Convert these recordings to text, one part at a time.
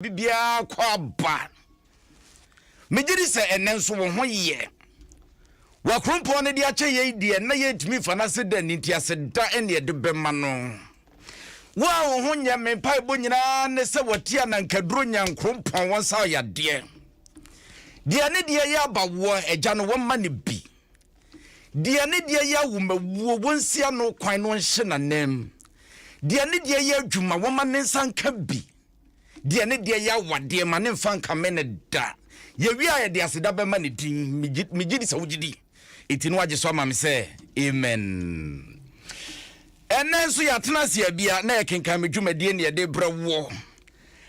Biribiara kɔ aba. Megye di sɛ ɛnnɛ nso wo ho yɛ. W'akrompɔn no de akyɛ yei deɛ na yɛntumi mfa no ase da ne nti aseda ne yɛde bɛma no. Wo a wo ho nyɛ me mpaebɔ nyinaa ne sɛ wɔte anankaduro nyankrompɔn wɔn nsa yadeɛ. Deɛ ne deɛ yɛ abawoɔ agya no wɔmma no bi. Deɛ ne deɛ yɛ awomawuo wɔnsi ano kwan no nhyɛ n'anam. Deɛ ne deɛ yɛ adwuma wɔma ne nsa nka bi. Deɛ ne deɛ yɛ awadeɛ ma ne mfa nkame no da. Yɛwie a yɛde aseda bɛma ne din. Megye di sɛ wogye di. Enti no wagye so ama me sɛ amen. Ɛnnɛ nso yɛatena ase abia na yɛkenkan me dwumadie ne yɛde brɛ woɔ.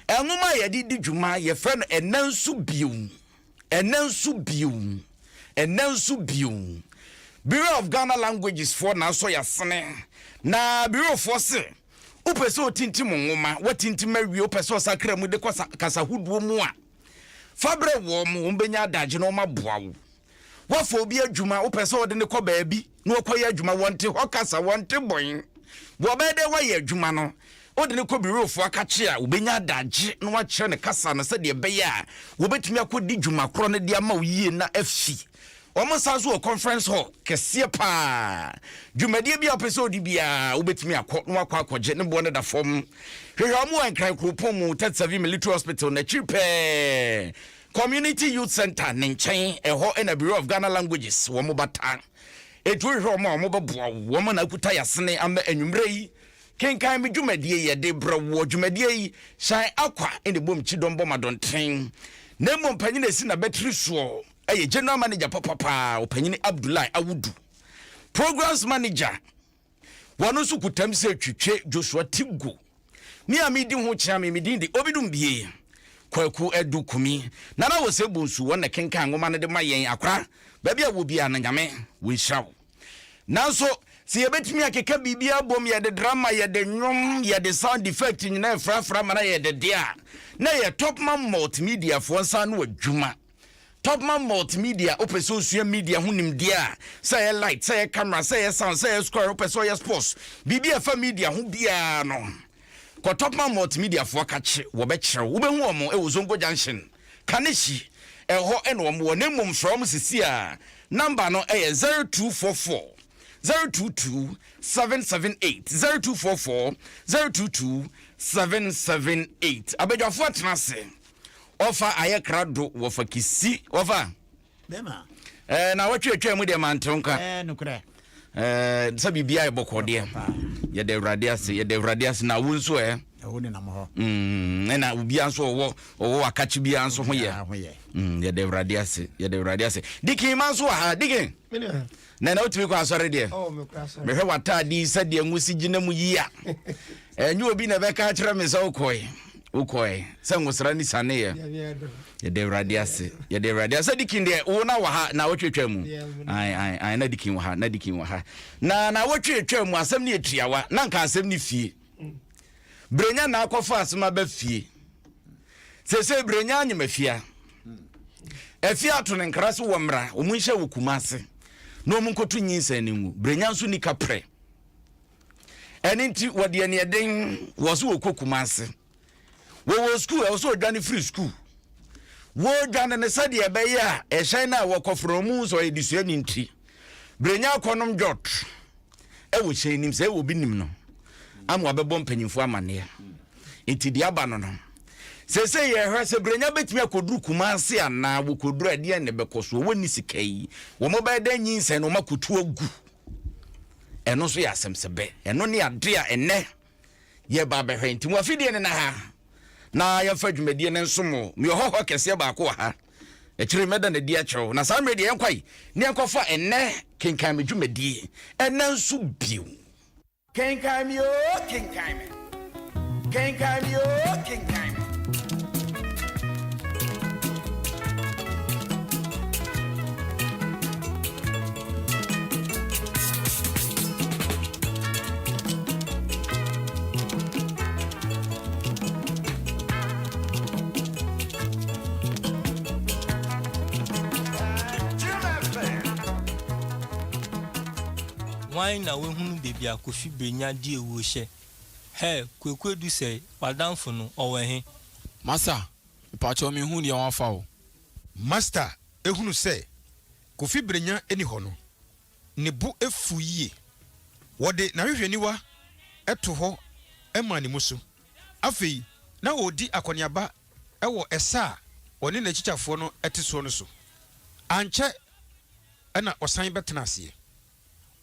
Nwoma a yɛde di dwuma yɛfrɛ no Ɛnnɛ Nso Bio. Ɛnnɛ nso bio. Ɛnnɛ nso bio. Bureau of Ghana Languages foɔ na asɔ yɛasene. Na Bureau foɔ se Wopɛ sɛ otintim nwoma, woatintim awie, wopɛ sɛ ɔsakra mu de kɔ kasa hodoɔ mu a, fa brɛ wɔn, wɔn bɛnya adagye na wɔn aboa wo. Woafa obi adwuma, wopɛ sɛ ɔde no kɔ baabi na ɔkɔyɛ adwuma, wɔnte hɔ kasa, wɔnte bɔn. Wɔbɛyɛ dɛ woayɛ adwuma no, wode no kɔ bureaufoɔ akakye a, wɔbɛnya adagye na wɔakyerɛ no kasa no sɛdeɛ ɛbɛyɛ a wɔbɛtumi akɔdi dwuma korɔ no de ama wo yie na afi. Wɔn san nso wɔ conference hall kɛseɛ paa. Dwumadie bi a wopɛ sɛ wodi biara wobɛtumi akɔ na wakɔ akɔgye ne boɔ no da fam. Hwehwɛ wɔn wɔ Nkran kuropɔn mu 37 Military Hospital n'akyiri pɛɛ Community Youth Center ne nkyɛn ɛhɔ na Bureau of Ghana Languages wɔn bata. Ɛtu wohwehwɛ wɔn a wɔn bɛboa wo. Wɔn na akuta yasene ama anwummerɛ yi. Kenkan me dwumadie yɛde brɛ woɔ. Dwumadie yi, Shine Akwa na ɛbom kyidɔm bɔ ma dɔnten. Na mmom panyin a ɛsi n'abatiri soɔ. Ɛyɛ General Manager papapaa, Ɔpanyini Abdullahi Awudu. Programs Manager, wɔn nso kutam sɛ Twitwe Joshua Tigo. Me a medi ho kyea me, me din de Obidum Bie Kwaku Adu Kumi. Nana Osei Bonsu, wɔn na ɛkenkan nwoma no de ma yɛn. Akora, baabi a wɔ biara no, Nyame wɔnhyira wo. Nanso, sɛ yɛbɛtumi akeka biribi abom, yɛde drama, yɛde nnwom, yɛde sound effect nyinaa afrafra ma no ayɛ dede a, na ɛyɛ Topman Multimediafoɔ nsa ano adwuma. Topman Multimedia, wopɛ sɛ osua media ho nimdeɛ a, sɛ ɛyɛ light, sɛ ɛyɛ camera, sɛ ɛyɛ sound, sɛ ɛyɛ score, wopɛ sɛ ɔyɛ sports, biribi a ɛfa media ho biara no, kɔ Topman Multimedia foɔ kakye, wɔbɛkyerɛ wo. Wobɛhu wɔn wɔ Zongo Junction, Kaneshie, ɛhɔ na wɔn wɔ. Na mmom frɛ wɔn sisi a, number no yɛ 0244 022 778, 0244 022 778. Abadwafoɔ atena ase. Ɔfa ayɛ krado wɔfa kisi wɔfa. Bɛma. Ɛɛ na wɔtwe atwa mu deɛ mante nka. Ɛɛ nokorɛ. Ɛɛ sɛ biribi ayɛ bɔkɔ deɛ. Yɛda awurade ase yɛda awurade ase na wo nso ɛ. Ɛwo nenam hɔ. Mm ɛna obiara nso ɔwɔ ɔwɔ akakye biara nso ho yɛ. Ho yɛ. Mm yɛda awurade ase yɛda awurade ase. Dikin ma nso wɔ ha dikin. Na na wotumi kɔ asɔre deɛ. Oh, mekɔ asɔre. Mehwɛ w'ataade yi sɛdeɛ nwusi gyina mu yi a. Ɛnyɛ obi na ɛbɛka akyerɛ me sɛ wokɔe. Wokɔe sɛ nwosra ne saneeɛ. Yɛda Awurade ase. Yɛda Awurade ase. Sɛ dikin deɛ wo na wɔ ha na wotwetwa mu. Ae ae ae na dikin wɔ ha na dikin wɔ ha. Na na wotwetwa mu asɛm ne yɛ na nka asɛm ne fie. Brenya na akɔfa asɛm aba fie. Sese Brenya anyem afia. Afia ato ne nkra so wɔ mmra wɔn nhyɛ wɔ Kumase na wɔn nkɔto nyinsɛn no ngu. Brenya nso ni kaprɛ. Ɛno nti wɔde aniɛden wɔ so wɔkɔ Kumase. Wɔwɔ sukuu ɛwɔ sɛ wɔdwane firi sukuu. Wɔdwane no sɛdeɛ ɛbɛyɛ a ɛhyɛn no a wɔkɔforo mu sɛ ɔyɛ desuani nti. Brenya akɔnom dwɔt ɛwɔ hyɛn nim sɛ ɛwɔ obi nim no ama wabɛbɔ mpanyinfoɔ amaneɛ. Nti deɛ aba no no sese yɛhwɛ sɛ Brenya bɛtumi akɔduru Kumase anaa wɔkɔduru ɛdeɛn ne bɛkɔ so wɔn ni sika yi wɔn bɛyɛ dɛ nyinsɛn no wɔn akɔtu agu. Ɛno nso yɛ asɛm sɛbɛ. Ɛno ne ade a ɛnnɛ yɛba abɛhwɛ. Nti mo afidie no na ha na yɛmfa dwumadie no nso mo. Meyɛ ɔhɔhoɔ kɛseɛ baako wɔ ha. Akyire mɛda no adi akyerɛ wo. Na saa mmerɛ deɛ yɛnkwae ne yɛnkɔfa ɛnnɛ kenkan me dwumadie ɛnnɛ nso bio. Kenkan me oo, kenkan me. Kenkan me oo, kenkan me. Hwan na wahunu baabi a Kofi Brenya di awuo hyɛ? Hɛ, Kwaku Adusɛe, w'adamfo no, ɔwɔ he? Masa, mepakyɛw minhuu deɛ wɔafa o. Master hunu sɛ Kofi Brenya nni hɔ no, ne bo fuw yie. Wɔde n'ahwehwɛniwa too hɔ maa ne mu so. Afei na ɔredi akɔneaba wɔ ɛsa a ɔne n'akyikyafoɔ no te soɔ no so. Ankyɛ na ɔsan bɛtenaa aseɛ.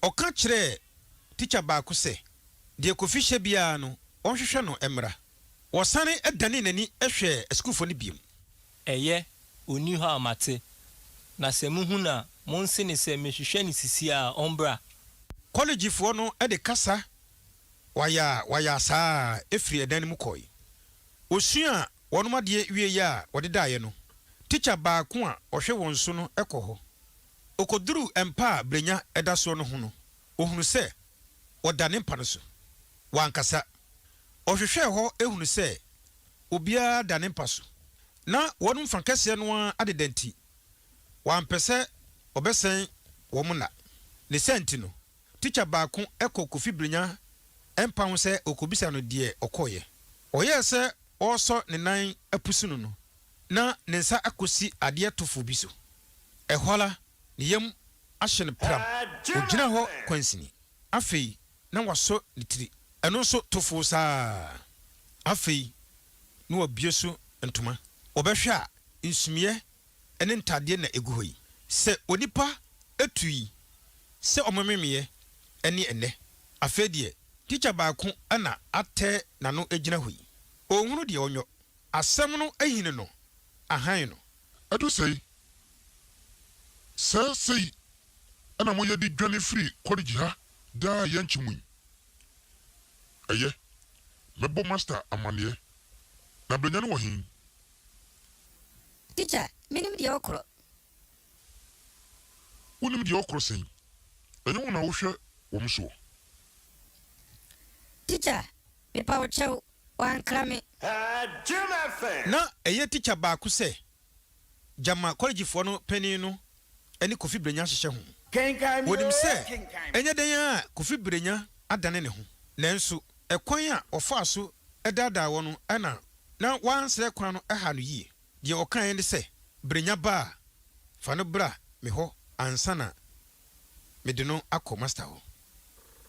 Ɔka kyerɛɛ tikya baako sɛ, deɛ Kofi hyɛ biara no, ɔnhwehwɛ no mmra. Ɔsane danee n'ani hwɛɛ asukuufoɔ no bio. Ɛyɛ, onni hɔ a mate. Na sɛ muhu no a, monse no sɛ mehwehwɛ no sisiaa a, ɔmbra. Kɔlegefoɔ no de kasa wayaa wayaa saa ara firii ɛdan no mu kɔe. Wɔsuaa wɔnom adeɛ wieeɛ a wɔdedaeɛ no, tikya baako a ɔhwɛ wɔn so no kɔɔ hɔ. Ɔkɔduruu mpa a Brenya da soɔ no ho no, ɔhunuu sɛ ɔda ne mpa no so. Wankasa. Ɔhwehwɛɛ hɔ hunuu sɛ obiara da ne mpa so. Ná wɔn mfa kɛseɛ no ara adeda nti, wampɛ sɛ ɔbɛsɛe wɔn nna. Ne saa nti no, tikya baako kɔɔ Kofi Brenya mpa ho sɛ ɔrekɔbisa no deɛ ɔkɔeɛ. Ɔyɛɛ sɛ ɔresɔ ne nan apusu no no, na ne nsa akɔsi adeɛ tofo bi so. Ɛhɔ ara, ne yam ahye no pram. Ɔgyinaa hɔ kwansini. Afei na wasɔ ne tiri. Ɛno nso tofoo saa ara. Afei na wabue so ntoma. Wɔbɛhwɛ a, nsumiiɛ ne ntadeɛ na ɛgu hɔ yi. Sɛ onipa tui sɛ ɔmememeɛ ne ɛnnɛ. Afei deɛ, tikya baako na atɛ n'ano gyina hɔ yi. Ɔnhunu deɛ ɔnyɔ. Asɛm no ahini no, ahan no. Ɛto sɛi, sɛ sei na moyɛ de dwane firi kɔlegye ha daa a yɛnkye mo yi? Ɛyɛ, mɛbɔ Master amanneɛ. Na Brenya no wɔ he? Tikya, mennim deɛ ɔkorɔ. Wonnim deɛ ɔkorɔ sɛn? Ɛnyɛ wo na wohwɛ wɔn soɔ? Tikya, mepa wo kyɛw, wankra me. Ná ɛyɛ tikya baako sɛ gyama kɔlegyefoɔ no panin no ne Kofi Brenya hyehyɛ ho. Wɔnim sɛ ɛnyɛ dɛn ara a Kofi Brenya adane ne ho. Nanso ɛkwan a ɔfaa so daadaa wɔn no na na wansrɛ kwan no ha no yie. Deɛ ɔkaeɛ ne sɛ, Brenya ba a, fa no bra me hɔ ansa na mede no akɔ masta hɔ.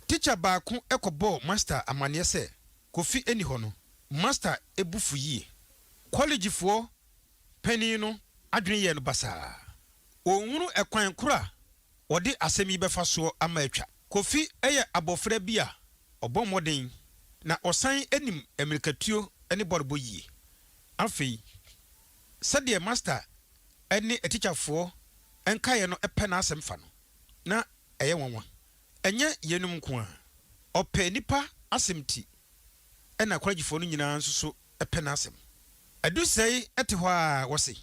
Tikya baako kɔbɔɔ masta amanneɛ sɛ Kofi nni hɔ no, masta bo fu yie. Kɔlegyefoɔ panin no adwene yɛɛ no basaa. Ɔnhunu ɛkwan koro a ɔde asɛm yi bɛfa soɔ ama atwa. Kofi yɛ abɔfra bi a ɔbɔ mmɔden na ɔsan nim ammirikatuo ne bɔɔlbɔ yie. Afei, sɛdeɛ masta ne atikyafoɔ nkaeɛ no pɛ n'asɛm fa no, na ɛyɛ nwanwa. Ɛnyɛ yeinom nko ara, ɔpɛ nnipa asɛm nti na kɔlɛgyifoɔ no nyinaa nso so pɛ n'asɛm. Adusɛe te hɔ ara wɔse.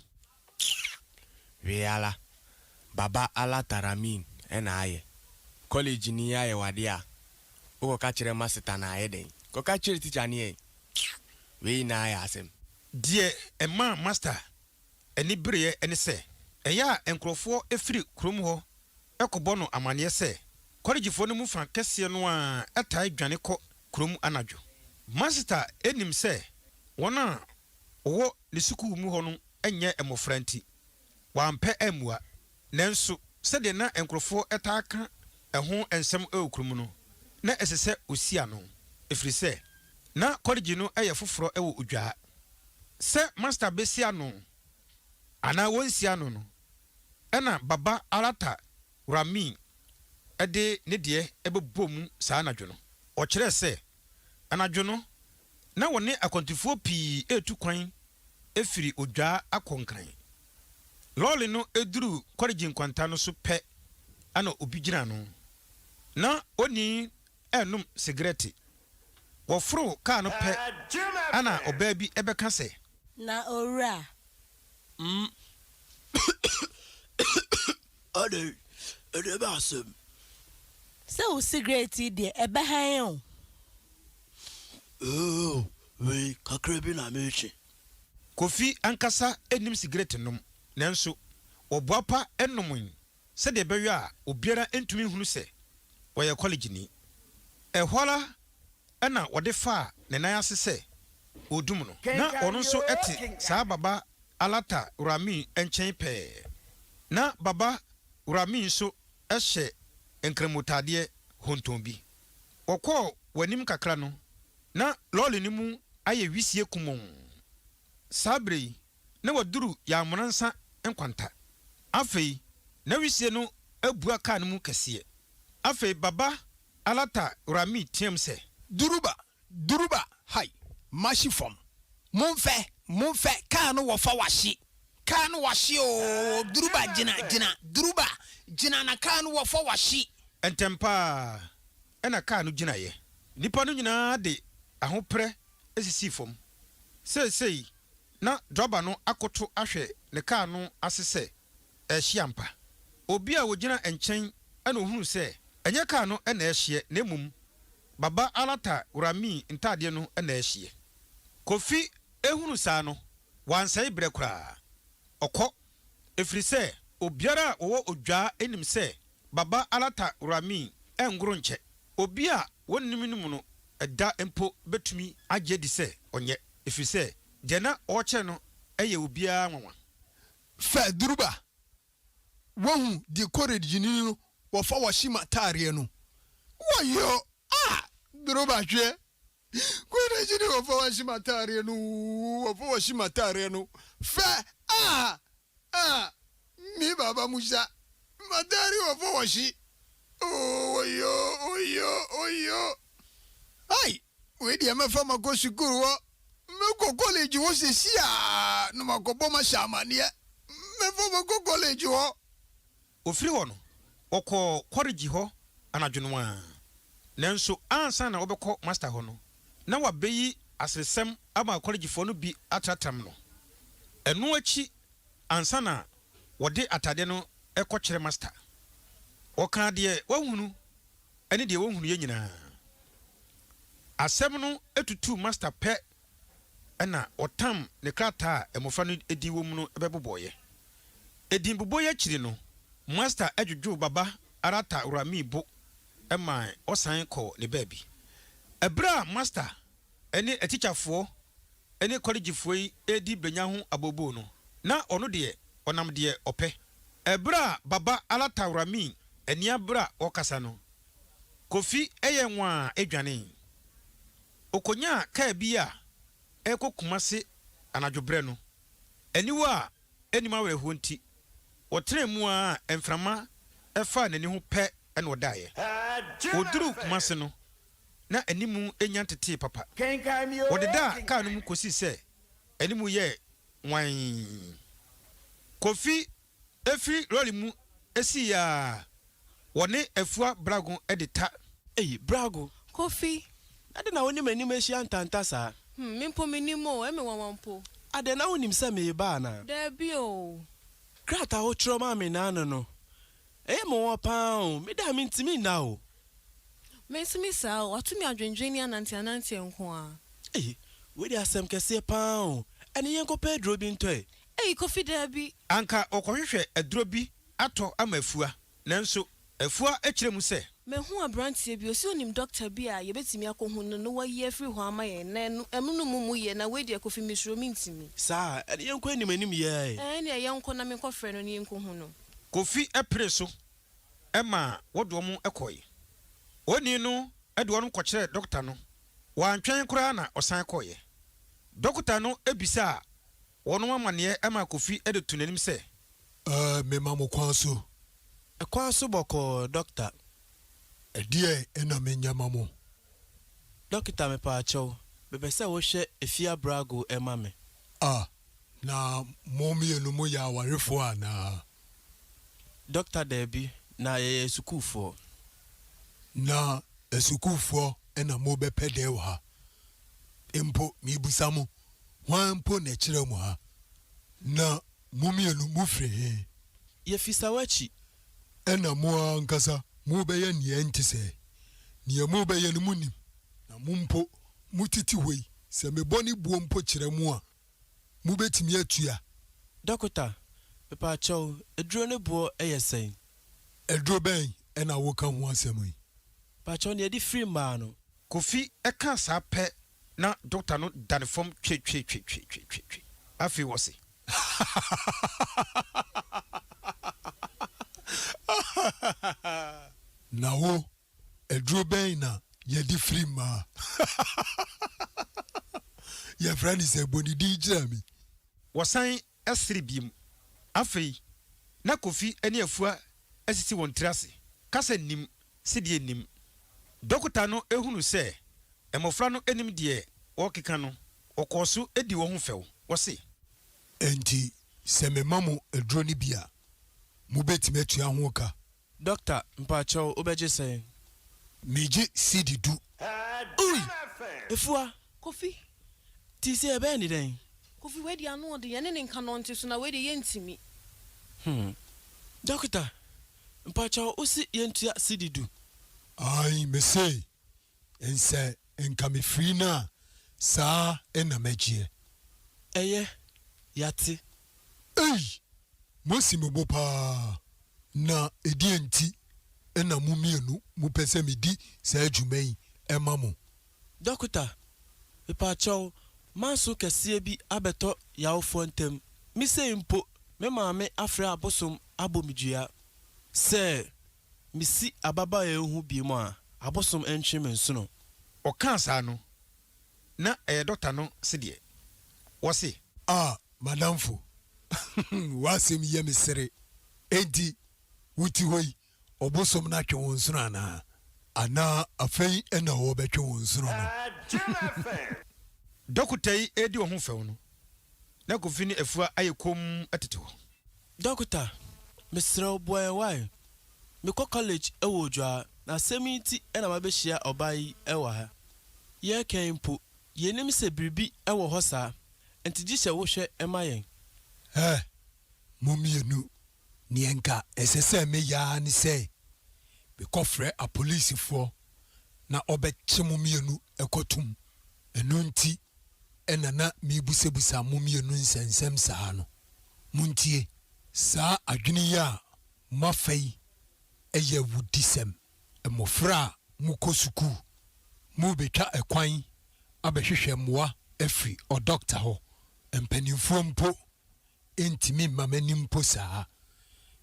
Wei ara, Baba Allah Taramin na ayɛ. College ni ayɛ w'adeɛ a, wo kɔka kyerɛ maseta na ayɛ dɛn? Kɔka kyerɛ teacher no ɛ. Wei nyinaa yɛ asɛm. Deɛ ɛmaa Master ani bereɛ ne sɛ, ɛyɛ a nkurɔfoɔ firi kurom hɔ kɔbɔ no amaneɛ sɛ kɔlegyefoɔ no mu fa kɛseɛ no ara taa dwane kɔ kurom anadwo. Maseta nim sɛ wɔn a wɔwɔ ne sukuu mu hɔ no nyɛ mmofra nti, wampɛ ammua. Nanso sɛdeɛ na nkurɔfoɔ taa ka ɛho nsɛm wɔ kurom no, na ɛsɛ sɛ ɔsi ano, ɛfiri sɛ na kɔlegye no yɛ foforɔ wɔ Odwaa. Sɛ Masta bɛsi ano anaa wɔnsi ano no, ɛnna Baba Arata Rami de ne deɛ bɛbɔɔ mu saa anadwo no. Ɔkyerɛɛ sɛ, anadwo no, na wɔne akwantufoɔ pii retu kwan firi Odwaa akɔ Nkran. Lɔɔre no duruu Kɔregye nkwanta no so pɛ na obi gyinaa no. Ná onii renom sigaret. Wɔforoo kaa no pɛ na ɔbaa bi bɛka sɛ. Na owura, Mm. Adɛn? Ɛdeɛ bɛn asɛm? Sɛ wo sigaret yi deɛ, ɛbɛhan o. Oo, wei, kakra bi na meretwe. Kofi ankasa nnim sigaret nom, nanso ɔboapa nomee sɛdeɛ ɛbɛyɔ a obiara ntumi nhunu sɛ ɔyɛ kɔlegyeni. Ɛhɔ ara na ɔde faa ne nan ase sɛ. ɔredum no. Ná ɔno nso te saa Baba Alata Rami nkyɛn pɛɛ. Ná Baba Rami nso hyɛ nkramotaadeɛ honton bi. Wɔkɔɔ wɔn anim kakra no, na lɔre no mu ayɛ wisie kumɔnn. Saa berɛ yi, na wɔaduru Yamonansa nkwanta. Afei, na wisie no abua kaa no mu kɛseɛ. Afei Baba Alata Rami teaam sɛ. Duruba! Duruba! Hai! Mahye fam! Momfɛ! Momfɛ! Kaa no wɔfa wahye! Kaa no wahye oo! Duruba gyina! Gyina! Duruba! Gyina na kaa no wɔfa wahye! Ntɛm pa ara na kaa no gyinaeɛ. Nnipa no nyinaa de ahoperɛ sisii fam. Seesei na drɔba no akoto ahwɛ ne kaa no ase sɛ ɛrehye ampa. Obi a ogyina nkyɛn na ohuu sɛ ɛnyɛ kaa no na ɛrehyeɛ na mmom Baba Alata Rami ntaadeɛ no na ɛrehyeɛ. Kofi hunuu saa no, wansɛe berɛ koraa. Ɔkɔ, ɛfiri sɛ obiara a ɔwɔ Odwaa nim sɛ Baba Alata Rami ngoro nkyɛ. Obi a wɔnnim no mu no da mpo bɛtumi agye adi sɛ ɔnyɛ, ɛfiri sɛ deɛ na ɔrekyerɛ no yɛ obiara nwanwa. Fɛ duruba wohu di kored yini no wɔfa wɔhye ma taareɛ no wɔyɔ ah duruba hwɛ kored yini wɔfa wɔhye ma taareɛ no wɔfa wɔhye ma taareɛ no fɛ ah ah mi baba musa ma taareɛ wɔfa wɔhye oh wɔyɔ wɔyɔ wɔyɔ ai Wei deɛ mɛfa makɔ sukuu hɔ. Mɛkɔ kɔlege hɔ seesei ara na makɔbɔ mahyɛ amaneɛ. Mɛfa makɔ kɔlege hɔ. Wɔfiri hɔ no, wɔkɔɔ kɔregye hɔ anadwo no ara. Nanso ansa na wɔbɛkɔ masta hɔ no, na wɔabɛyi aseresɛm ama kɔregyefoɔ no bi atratram no. Ɛno akyi ansa na wɔde atadeɛ no rekɔkyerɛ masta. Wɔkaa deɛ wɔahunu ne deɛ wɔnhunuiɛ nyinaa. Asɛm no tutuu Master pɛ na ɔtam ne krataa a mmofra no din wom no bɛbobɔeɛ. Edin bobɔ yi akyiri no, Master dwodwoo Baba Arata Rami bo ma ɔsan kɔɔ ne baabi. Ɛberɛ a Master ne atikyafoɔ ne kɔlegyefoɔ yi redi Brenya ho abooboo no, na ɔno deɛ ɔnam deɛ ɔpɛ. Ɛberɛ a Baba Arata Rami ani abere a ɔrekasa no, Kofi yɛɛ nwaa dwanee. Okonyaa kaa bi a ɛrekɔ Kumase anadwo berɛ no. Aniwa a ɛnnim awerɛhoɔ nti, ɔtenaa mu ara a mframa faa n'ani ho pɛ na ɔdaeɛ. Ɔduruu Kumase no, na anim nnya ntetee papa. Ɔdedaa kaa no mu kɔsii sɛ anim yɛɛ nwann. Kofi Efi lɔre mu sii a, wɔne Afua Brago de ta. Ei, Brago! Kofi! Adɛn na wo ne m'anim ahyia ntanta saa? Hmm, me mpo mennim o, ɛme nwanwa mpo. Adɛn, na wonnim sɛ mereba anaa? Daabi o. Krataa a wotwerɛ maa me nnaano no, ɛyɛ me nwonwa pa ara o, me da a mentumi nna o. Mentumi saa o, ato me adwendwen ne ananteananteɛ nko ara. Ei, wei deɛ asɛm kɛseɛ pa ara o, ɛnne yɛnkɔpɛ aduro bi ntɔ ɛ. Ei Kofi daabi. Anka ɔkɔhwehwɛ aduro bi atɔ ama Afua, nanso Afua kyerɛ mu sɛ. Mahu abranteɛ bi, ɔse ɔnim dɔkta bi a yɛbɛtumi akɔhu no na wayi afiri hɔ ama yɛn, na ɛno ɛno mmom yɛ, na wei deɛ Kofi mesuro mentumi. Saa a, ɛne yɛnkɔ anim anim yɛɛ. Ɛɛ ɛneɛ yɛnkɔ na menkɔfrɛ no na yɛnkɔhu no. Kofi peree so ma wɔde wɔn kɔe. Onii no de wɔn kɔkyerɛɛ dɔkta no, wantwɛn koraa na ɔsan kɔeɛ. Dɔkota no bisaa Wɔnom amaneɛ maa Kofi de too n'anim sɛ. Ɛɛ, mema mo kwan so. Kwan so bɔkɔɔ, dɔkta. Ɛdeɛn na menyɛ ma mo? Dɔkta mepaakyɛw, mepɛ sɛ wohwɛ Afia Brago ma me. Ah, na mo mmienu moyɛ awarefoɔ anaa? Dɔkta Daabi, na yɛyɛ asukuufoɔ. Na asukuufoɔ na mobɛpɛ dɛn wɔ ha? Mpo mebisa mo, hwan mpo na ɛkyerɛɛ mo ha? Na mo mmienu mofiri he? Yɛfi Sawakyi. Ɛnna mo ara ankasa mobɛyɛ nea ɛnte sɛɛ. Nea mobɛyɛ no munim, na mo mpo motete hɔ yi, sɛ mebɔ ne buo mpo kyerɛ mo a, mobɛtumi atua? Dɔkota, mepaakyɛw, aduro no boɔ yɛ sɛn? Aduro bɛn na woka ho asɛm yi? Mpakyɛw, nea yɛde firi mmaa no. Kofi kaa saa pɛ. Na dɔkta no da ne fam tweetweetweetweetwee. Afei ɔse. Na wo, aduro bɛn na yɛde firi mmaa? Yɛfrɛ no sɛ bɔ ne din kyerɛ me. Wɔsan sere bio. Afei, na Kofi ne Afua asisi wɔn tiri ase. Kasa nnim, sedie nnim. Dɔkota no hunuu sɛ mmɔfra no nnim deɛ wɔrekeka no, ɔkɔɔ so dii wɔn ho fɛw. Ɔse. Enti sɛ mema mo aduro no bi a, mobɛtumi atua ho ka? Dɔkta, mpakyɛw wobɛgye sɛn? Megye cedi du. Ui! Afua! Kofi! Nti sɛ yɛbɛyɛ ne dɛn? Kofi, wei deɛ ano ɔden, yɛne no nka na ɔnte so na wei deɛ yɛntumi. Hmm. Dɔkta, mpakyɛw wose yɛntua cedi du? Ae, mese nsɛ nka mefiri no a, saa na mɛgyeɛ. Ɛyɛ, yɛate. Ei! Moasi me bo paa. Na ɛdeɛn nti na mo mmienu mopɛ sɛ medi saa dwuma yi ma mo? Dɔkota, mepaakyɛw, manso kɛseɛ bi abɛtɔ y'awofoɔ ntam. Me sei mpo, me maame afrɛ abosom abɔ me dua sɛ mesi ababaawa yi ho biom a, abosom ntwe me nsono. Ɔkaa saa no, na ɛyɛ dɔkta no sedeɛ. Wɔse. Ah, M'adamfo, w'asɛm yi yɛ me sere. Enti wote hɔ yi, ɔbosom no atwe wo nsono anaa? Anaa afei na ɔrebɛtwe wo nsono no? Dɔkota yi redi wɔn ho fɛw no, na Kofi ne Afua ayɛ komm tete hɔ. Dɔkota, mesrɛ wo boa yɛn wae. Mekɔ college wɔ Odwaa, na asɛm yi nti na mabɛhyia ɔbaa yi wɔ ha. Yɛreka yi mpo, yennim sɛ biribi wɔ hɔ saa. Nti gye sɛ wohwɛ ma yɛn. Hɛ! Mo mmienu, neɛ nka ɛsɛ sɛ meyɛ ara ne sɛ mekɔfrɛ apolisifoɔ na wɔbɛkye mo mmienu kɔtom. Ɛno nti na na merebusabusa mo mmienu nsɛnsɛm saa no. Montie, saa adwene yi a moafa yi yɛ awudisɛm. Mmofra a mokɔ sukuu, morebɛtwa kwan abɛhwehwɛ mmoa afiri ɔdɔkta hɔ. Mpanimfoɔ mpo ntumi mma m'anim mpo saa,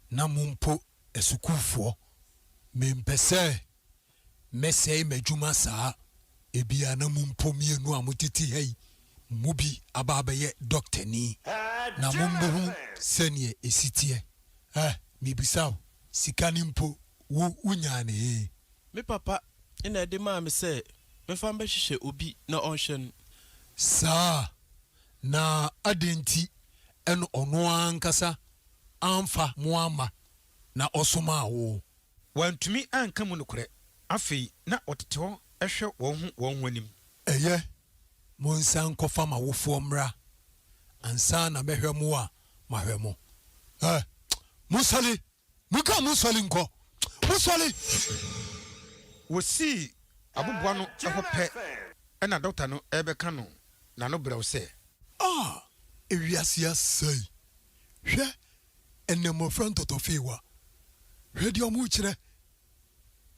na mo mpo asukuufoɔ. Mempɛ sɛ mɛsɛe m'adwuma saa. Ebia na mo mpo mmienu a motete ha yi mo mu bi aba abɛyɛ dɔktani, na mommɛhu sɛdeɛ ɛsi teɛ. Ɛ, mebisa wo, sika no mpo, wo, wonyaa no he? Me papa na ɛde maa me sɛ memfa mbɛhwehwɛ obi na ɔnhwɛ no. Saa? Na adɛn nti na ɔno ankasa amfa mo amma na ɔsomaa wo? Wɔantumi anka mu nokorɛ. Afei na wɔtete hɔ hwɛ wɔn ho wɔn ho anim. Ɛyɛ, monsan nkɔfa m'awofoɔ mmra ansa na mɛhwɛ mo a mahwɛ mo. Ɛ, monsɔre! Monka monsɔre nkɔ! Monsɔre! Wɔsii aboboano hɔ pɛ na dɔkta no rebɛka no n'ano brɛoo sɛ. Ah! Ewiase asɛe! Hwɛ ɛnnɛ mmɔfra ntɔtɔfeewa! Hwɛ deɛ wɔrekyerɛ!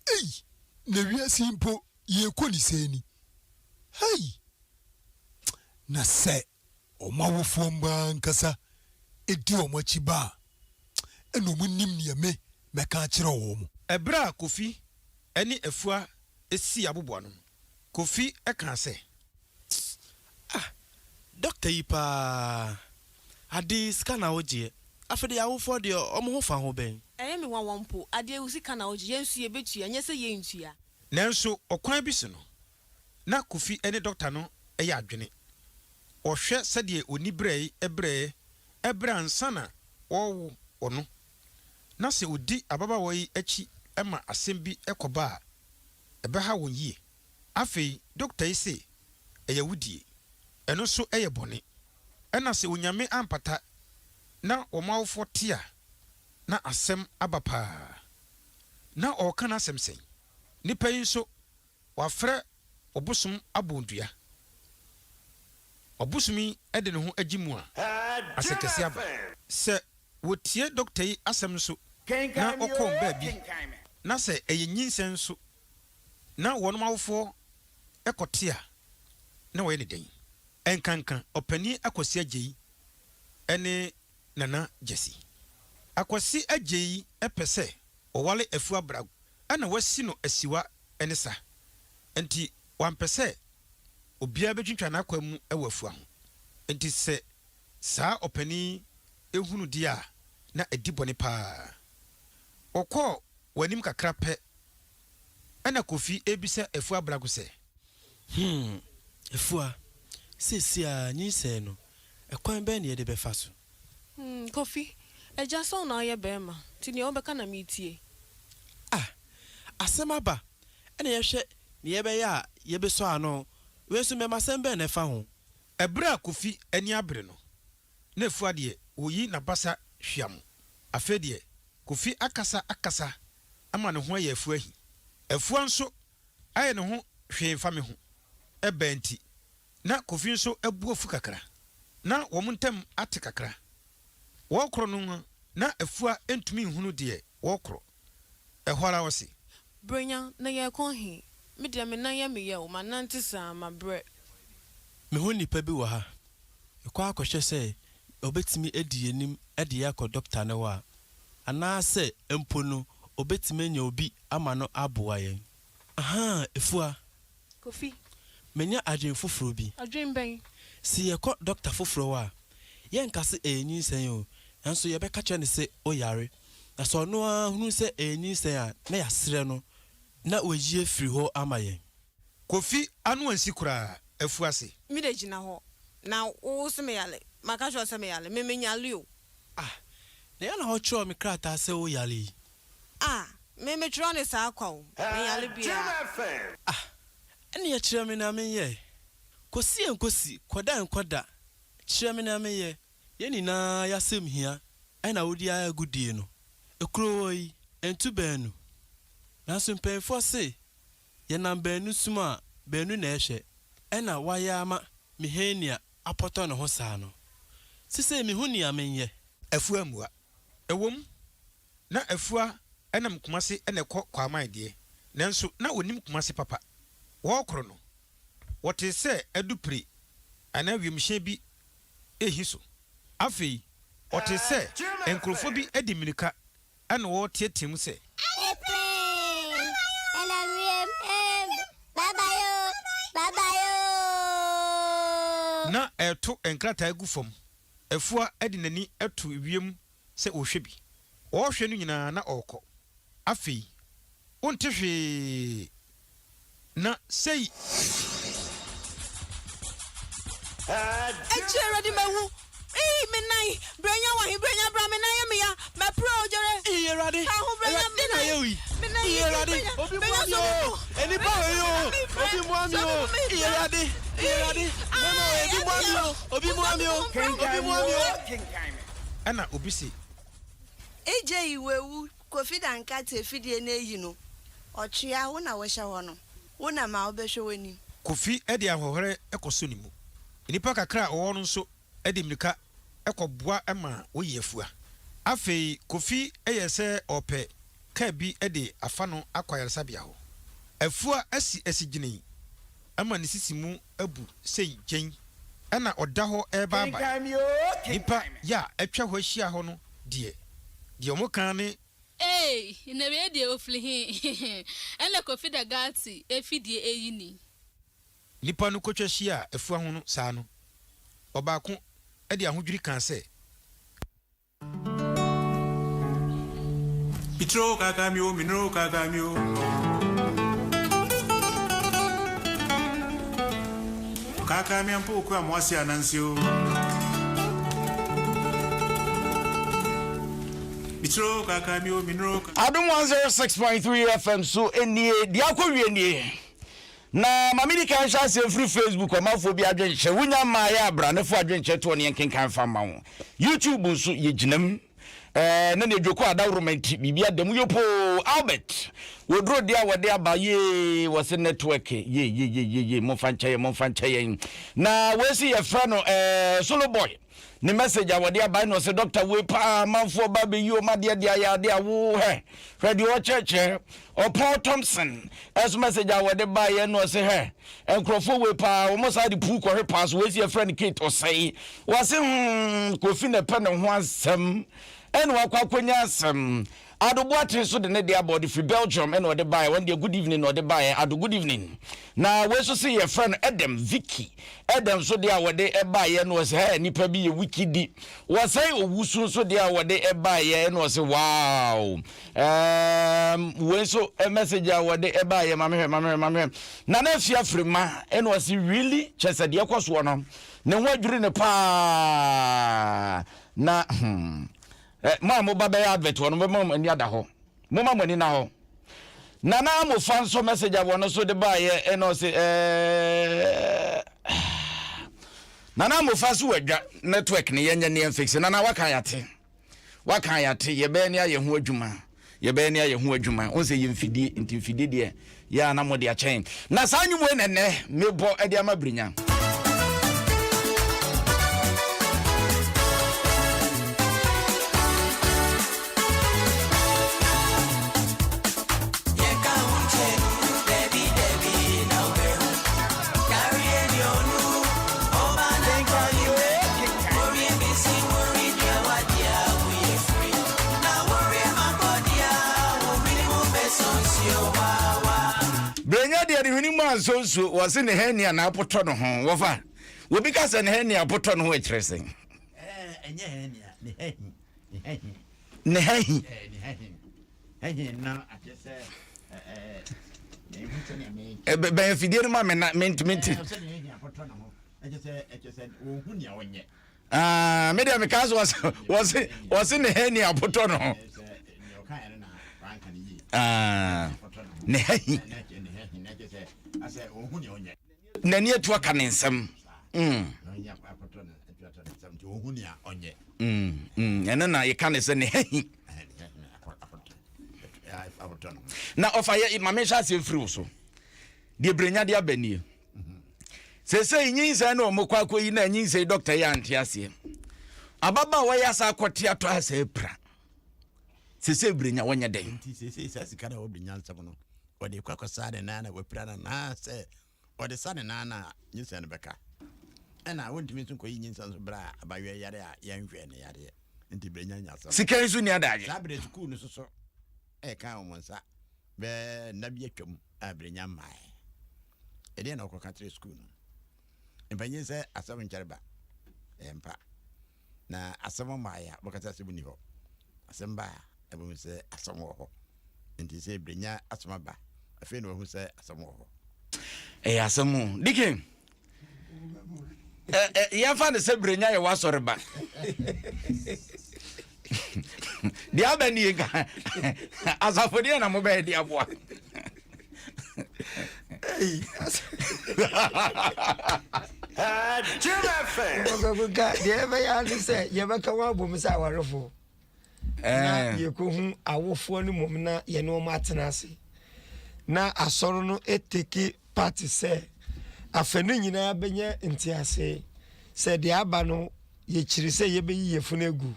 Ei! Na wiase yi mpo yɛrekɔ ne sɛn ni? Hei! Na sɛ wɔn awofoɔ mma ankasa di wɔn akyi ba a, ɛna wɔn nim deɛ me mɛka akyerɛ wɔn. Ɛberɛ a Kofi ne Afua sii aboboano no, Kofi kaa sɛ. Ah! Dɔkta yi paa, ade yi sika na wogyeɛ, afei deɛ awofoɔ deɛ wɔn ho fa ho bɛn? Ɛyɛ me nwanwa mpo, adeɛ wo sika na wogye, yɛn nso yɛbɛtua, nyɛ sɛ yɛntua. Nanso ɔkwan bi so no, na Kofi ne dɔkta no yɛ adwene. Ɔhwɛ sɛdeɛ ɔni brɛe brɛɛ brɛ ansa na wɔrewo ɔno, na sɛ ɔdi ababaawa yi akyi ma asɛm bi kɔba a, ɛbɛha wɔn yie. Afei dɔkta yi se ɛyɛ awudie. Ɛno nso yɛ bɔne. Ɛna sɛ Onyame ampata na wɔn awofoɔ te a, na asɛm aba paa. Na ɔreka n'asɛm sɛn? Nipa yi nso Wafrɛ ɔbosom abɔ dua. Ɔbosom yi de ne ho agye mu a, asɛnkɛseɛ aba. Sɛ wɔtie dɔkta yi asɛm nso na ɔkɔ wɔn baabi na sɛ ɛyɛ nyinsɛn nso na wɔn awofoɔ kɔte a, na wɔyɛ no dɛn? Ɛnkanka Ɔpanin Akwasi Agyei ne Nana Gyasi. Akwasi Agyei pɛ sɛ ɔware Afua Brag na wasi no asiwa ne sa nti wampɛ sɛ obiara bɛtwintwan n'akwan mu wɔ Afua ho. Nti sɛ saa ɔpanin yi hunu deɛ a na adi bɔne pa ara. Wɔkɔɔ wɔn anim kakra pɛ ɛna Kofi rebisa Afua Brag sɛ. Hmm, Afua, seesei ara nyinsɛn no, ɛkwan bɛn na yɛde bɛfa so? Hmm, Kofi, agya sɛ wo na woyɛ barima, nti nea wobɛka na metie. Ah, asɛm aba, ɛna yɛhwɛ nea yɛbɛyɛ a yɛbɛsɔ ano, wei nso mmɛmasɛm bɛn na ɛfa ho? Ɛberɛ a Kofi ani abere no, na Afua deɛ ɔreyi n'abasa hweam. Afei deɛ, Kofi akasa akasa ama ne ho ayɛ Afua ahi. Afua nso ayɛ ne ho hwee mfa me ho. Ɛbaa nti, na Kofi nso bo afu kakra. Ná wɔn ntam ate kakra. Wɔrekorɔ no na Afua ntumi nhunu deɛ wɔrekorɔ. Ɛhɔ ara ɔse. Brenya, na yɛrekɔ he? Me deɛ me nan yɛ me ya o, manante saa, mabrɛ. Me ho nipa bi wɔ ha. Mekɔ akɔhwɛ sɛ ɔbɛtumi adi yɛn anim de yɛn akɔ dɔkta no hɔ a, anaasɛ mpo no ɔbɛtumi anya obi ama no aboa yɛn. Ahaa, Afua. Kofi. Manya adwene foforɔ bi. Adwene bɛn? Se yɛkɔ dɔkta foforɔ hɔ a, yɛnka se ɛyɛ nyinsɛn o, nanso yɛbɛka kyerɛ no se woyare. Na sɛ ɔno ara hunu sɛ ɛyɛ nyinsɛn a, na yɛasrɛ no na wayi afiri hɔ ama yɛn. Kofi ano ansi koraa, afu ase. Me de gyina hɔ na wo se me yale, maka kyerɛ wo sɛ me yale, me me nyale o. Ah, na yɛ na ɔtwerɛɛ me krataa sɛ wo yale yi. Ah, me me twerɛ no saa kwa o, me nyale biaa. Ah, ɛneɛ kyerɛ me nea menyɛ. Kɔsi ɛnkɔsi, kɔda ɛnkɔda, kyerɛ me nea menyɛ. Yɛn nyinaa y'asɛm hia ɛna wode ayɛ agodie no. Ekuro hɔ yi, ɛntu baanu. Nanso mpanyinfoɔ se Yɛnam baanu sum a, baanu na ɛhwɛ. Ɛna wayɛ ama me hernia apɔtɔ ne ho saa no. Sesei mehu nea menyɛ. Afua ammua. Ɛwom, na Afua nam Kumase na ɛkɔ Kwaaman deɛ, nanso na ɔnnim Kumase papa. Wɔrekoro no, wɔtee sɛ adupre anaa wiemhyɛn bi rehi so. Afei, ɔtee sɛ nkurɔfoɔ bi de mmirika Ɛnna wɔteɛteɛm sɛ. Epee! Ɛnam wiem ee, bye bye oo, bye bye oo. Na ɛreto nkrataa gu fam. Afua de n'ani to wiem sɛ ɔrehwɛ bi. Ɔrehwɛ no nyinaa na ɔrekɔ. Afei, wonte hwee. Na sei. Akyire Awurade mawu Eii me nan Brenya wɔ he Brenya bra me nan yɛ me ya Mapira o gyere Eii Awurade Ka ho Brenya Awurade me dɛn na nan ayɛ wo yi Me nan Eii yi Awurade Brenya obi Brenya mmoa me sɔ me o mu Enipa Brenya wei sɔ o me mu Obi mmoa me Sɔ me o mu me Eii brɛ Awurade Eii Awurade Eii Mɛma aai obi mmoa me Adeɛ o Obi o mmoa Sɔ me me o mu bra Obi mmoa me o Ɛnna obi se. AJ wawu Kofi Dankate afidie no ayi no ɔtwea wo na wohyɛ hɔ no wo na ma wobɛhwɛ w'anim. Kofi de ahoɔherɛ kɔsɔ ne mu. Nnipa kakra a wɔwɔ hɔ no nso de mmirika kɔboa ma woyi afua. Afei Kofi yɛɛ sɛ ɔrepɛ kaa bi de afa no akɔ ayaresabea hɔ. Afua asi asigyinii ma ne sisi mu abu sei gyen na ɔda hɔ rebaabae. Nnipa yɛ a atwa hɔ ahyia hɔ no deɛ, deɛ wɔka ne. Eei na wei deɛ ofiri he? Ɛna Kofi Dagati afidie eyi ni. Nnipa no kotwa hyiaa afua ho no saa no, ɔbaako de ahodwiri kaa sɛ. Mitro kaka mi o, minro kaka mi o. Kaka mi ampo okura mo ase anansi o. Mitro kaka mi o, minro. Adom 106.3 FM so nie, deɛ akɔwie nie. Na ma medi kan nhyɛ aseɛ mfiri Facebook ɔmanfoɔ bi adwenkyerɛ. Wonya mmaeɛ a bra na fa adwenkyerɛ toɔ ne yɛnkenkan mfa mma wo. YouTube nso yɛgyina mu. Ɛɛ na nea Dwoko adaworoma nti biribi ada mu yopoo. Albert wɔduro deɛ a wɔde aba yee wɔse network yee yee yee yee momfa nkyɛ yɛn momfa nkyɛ yɛn. Na wei se yɛfrɛ no ɛɛ Solo Boy. Ne message a wɔde aba na ɔsɛ doctor wei paa amanfoɔ ba bɛyi wɔn adeɛ de ayɛ adeɛ a wo hɛ hwɛ deɛ ɔkyerɛkyerɛ ɔpɔn Thompson ɛso message a wɔde baeɛ na ɔsɛ hɛ nkurɔfoɔ wei paa wɔn saa de puu kɔhwe paa so wei si yɛfrɛ no Kate ɔsɛe wɔse hmm Kofi na ɛpɛ ne ho asɛm ɛna wakɔ akɔnya asɛm Ado Boateng nso de ne deɛ aba, ɔde firi Belgium ɛna ɔde baeɛ, wɔn deɛ good evening na ɔde baeɛ, Ado good evening. Na wei nso se yɛfrɛ no Edem Vicky, Edem nso deɛ a wɔde baeɛ no ɔse hɛ nipa bi yɛ wiki di, wɔsɛe Owusu nso deɛ a wɔde baeɛ ɛna ɔse wow. Um, wei nso message a wɔde baeɛ, ma mehwɛ, ma mehwɛ, ma mehwɛ. Nana Afia Firima ɛna ɔse really, kyɛ sɛ deɛ ɛkɔ soɔ no, ne ho adwiri ne paa, na hmm. Eh, mo a moba bɛyɛ advert hɔ no, mobɛma mo ani ada hɔ. Momma mo ani na hɔ. Nana Amofa nso message a wɔno nso de baeɛ ɛna ɔse eh, Nana Amofa so wadwa network ne yɛnyɛ ne yɛn Nana waka yɛate. Waka yɛate yɛbɛyɛ ne ayɛ ho adwuma. Yɛbɛyɛ ne ayɛ ho adwuma. Wo sɛ yɛ mfidie, nti mfidie deɛ yɛ a na mode akyɛn. Na saa nnwom wei na ɛnɛ mebɔ de ama Birinya. Brenya deɛ ne hwene mu ansɔ nsuo wɔse ne hernia na apotɔ ne ho wɔfa obi ka sɛ ne hernia apotɔ ne ho ɛkyerɛ sɛn ɛnyɛ hernia ne hahi ne hahi ne hahi ne hahi hahi no akyɛ sɛ bɛn afidie no ma me na mentumi nti Ah, me deɛ mekaa sɛ wɔse wɔse ne ha ni apotɔ no ho. Ah, ne ha hi. N'ani atu aka ne nsam. Mm. Mm, mm. Ɛno na yɛka ne sɛ ne ha hi. Na ɔfa yɛ ma menhyɛ aseɛ mfiri wo so. Deɛ berɛnya de aba nie. Seesei nyinsɛn na wɔn kɔ akɔyi na nyinsɛn dɔkta yi ante aseɛ. Ababaawa yi asa akɔte atɔ asa apira. Seesei birenya wɔnyɛ dɛn? Nti seesei saa sika na wɔbirenya nsɛm no wɔde kɔ akɔsa ne nan na wapira no anaasɛ wɔde sa ne nan na nyinsɛn no bɛka. Ɛna wɔntumi nso nkɔyi nyinsɛn nso berɛ a abayewa yare a yɛnhwɛɛ ne yareɛ. Nti birenya nya asɛm. Sika yi nso nni adagye. Saa berɛ sukuu no soso ɛka wɔn nsa bɛɛ nna bi atwam. a Brenya mmae. Ɛdeɛn na ɔkɔka kyerɛ sukuu no? Mpanyin sɛ asɛm nkyɛre ba. Ɛyɛ mpa. Na asɛm mmae a, wɔbɛka sɛ asɛm nni hɔ. Asɛm ba a, ɛbɛhu sɛ asɛm wɔ hɔ. Nti sɛ Brenya asɛm aba, afei na wahu sɛ asɛm wɔ hɔ. Ɛyɛ asɛm o. Dikin, yɛmfa no sɛ Brenya yɛ w'asɔre ba. Deɛ aba nie nka asafo deɛ na mobɛyɛ de aboa. Deɛ ɛbɛyɛ ade sɛ yɛbɛka wɔn abom sɛ awarefoɔ. na yɛkɔhu awofoɔ no mmom na yɛne wɔn atena ase na asɔre no teki part sɛ afɛ no nyinaa bɛnya ntease sɛ deɛ aba no yɛkyiri sɛ yɛbɛyi yɛfunu agu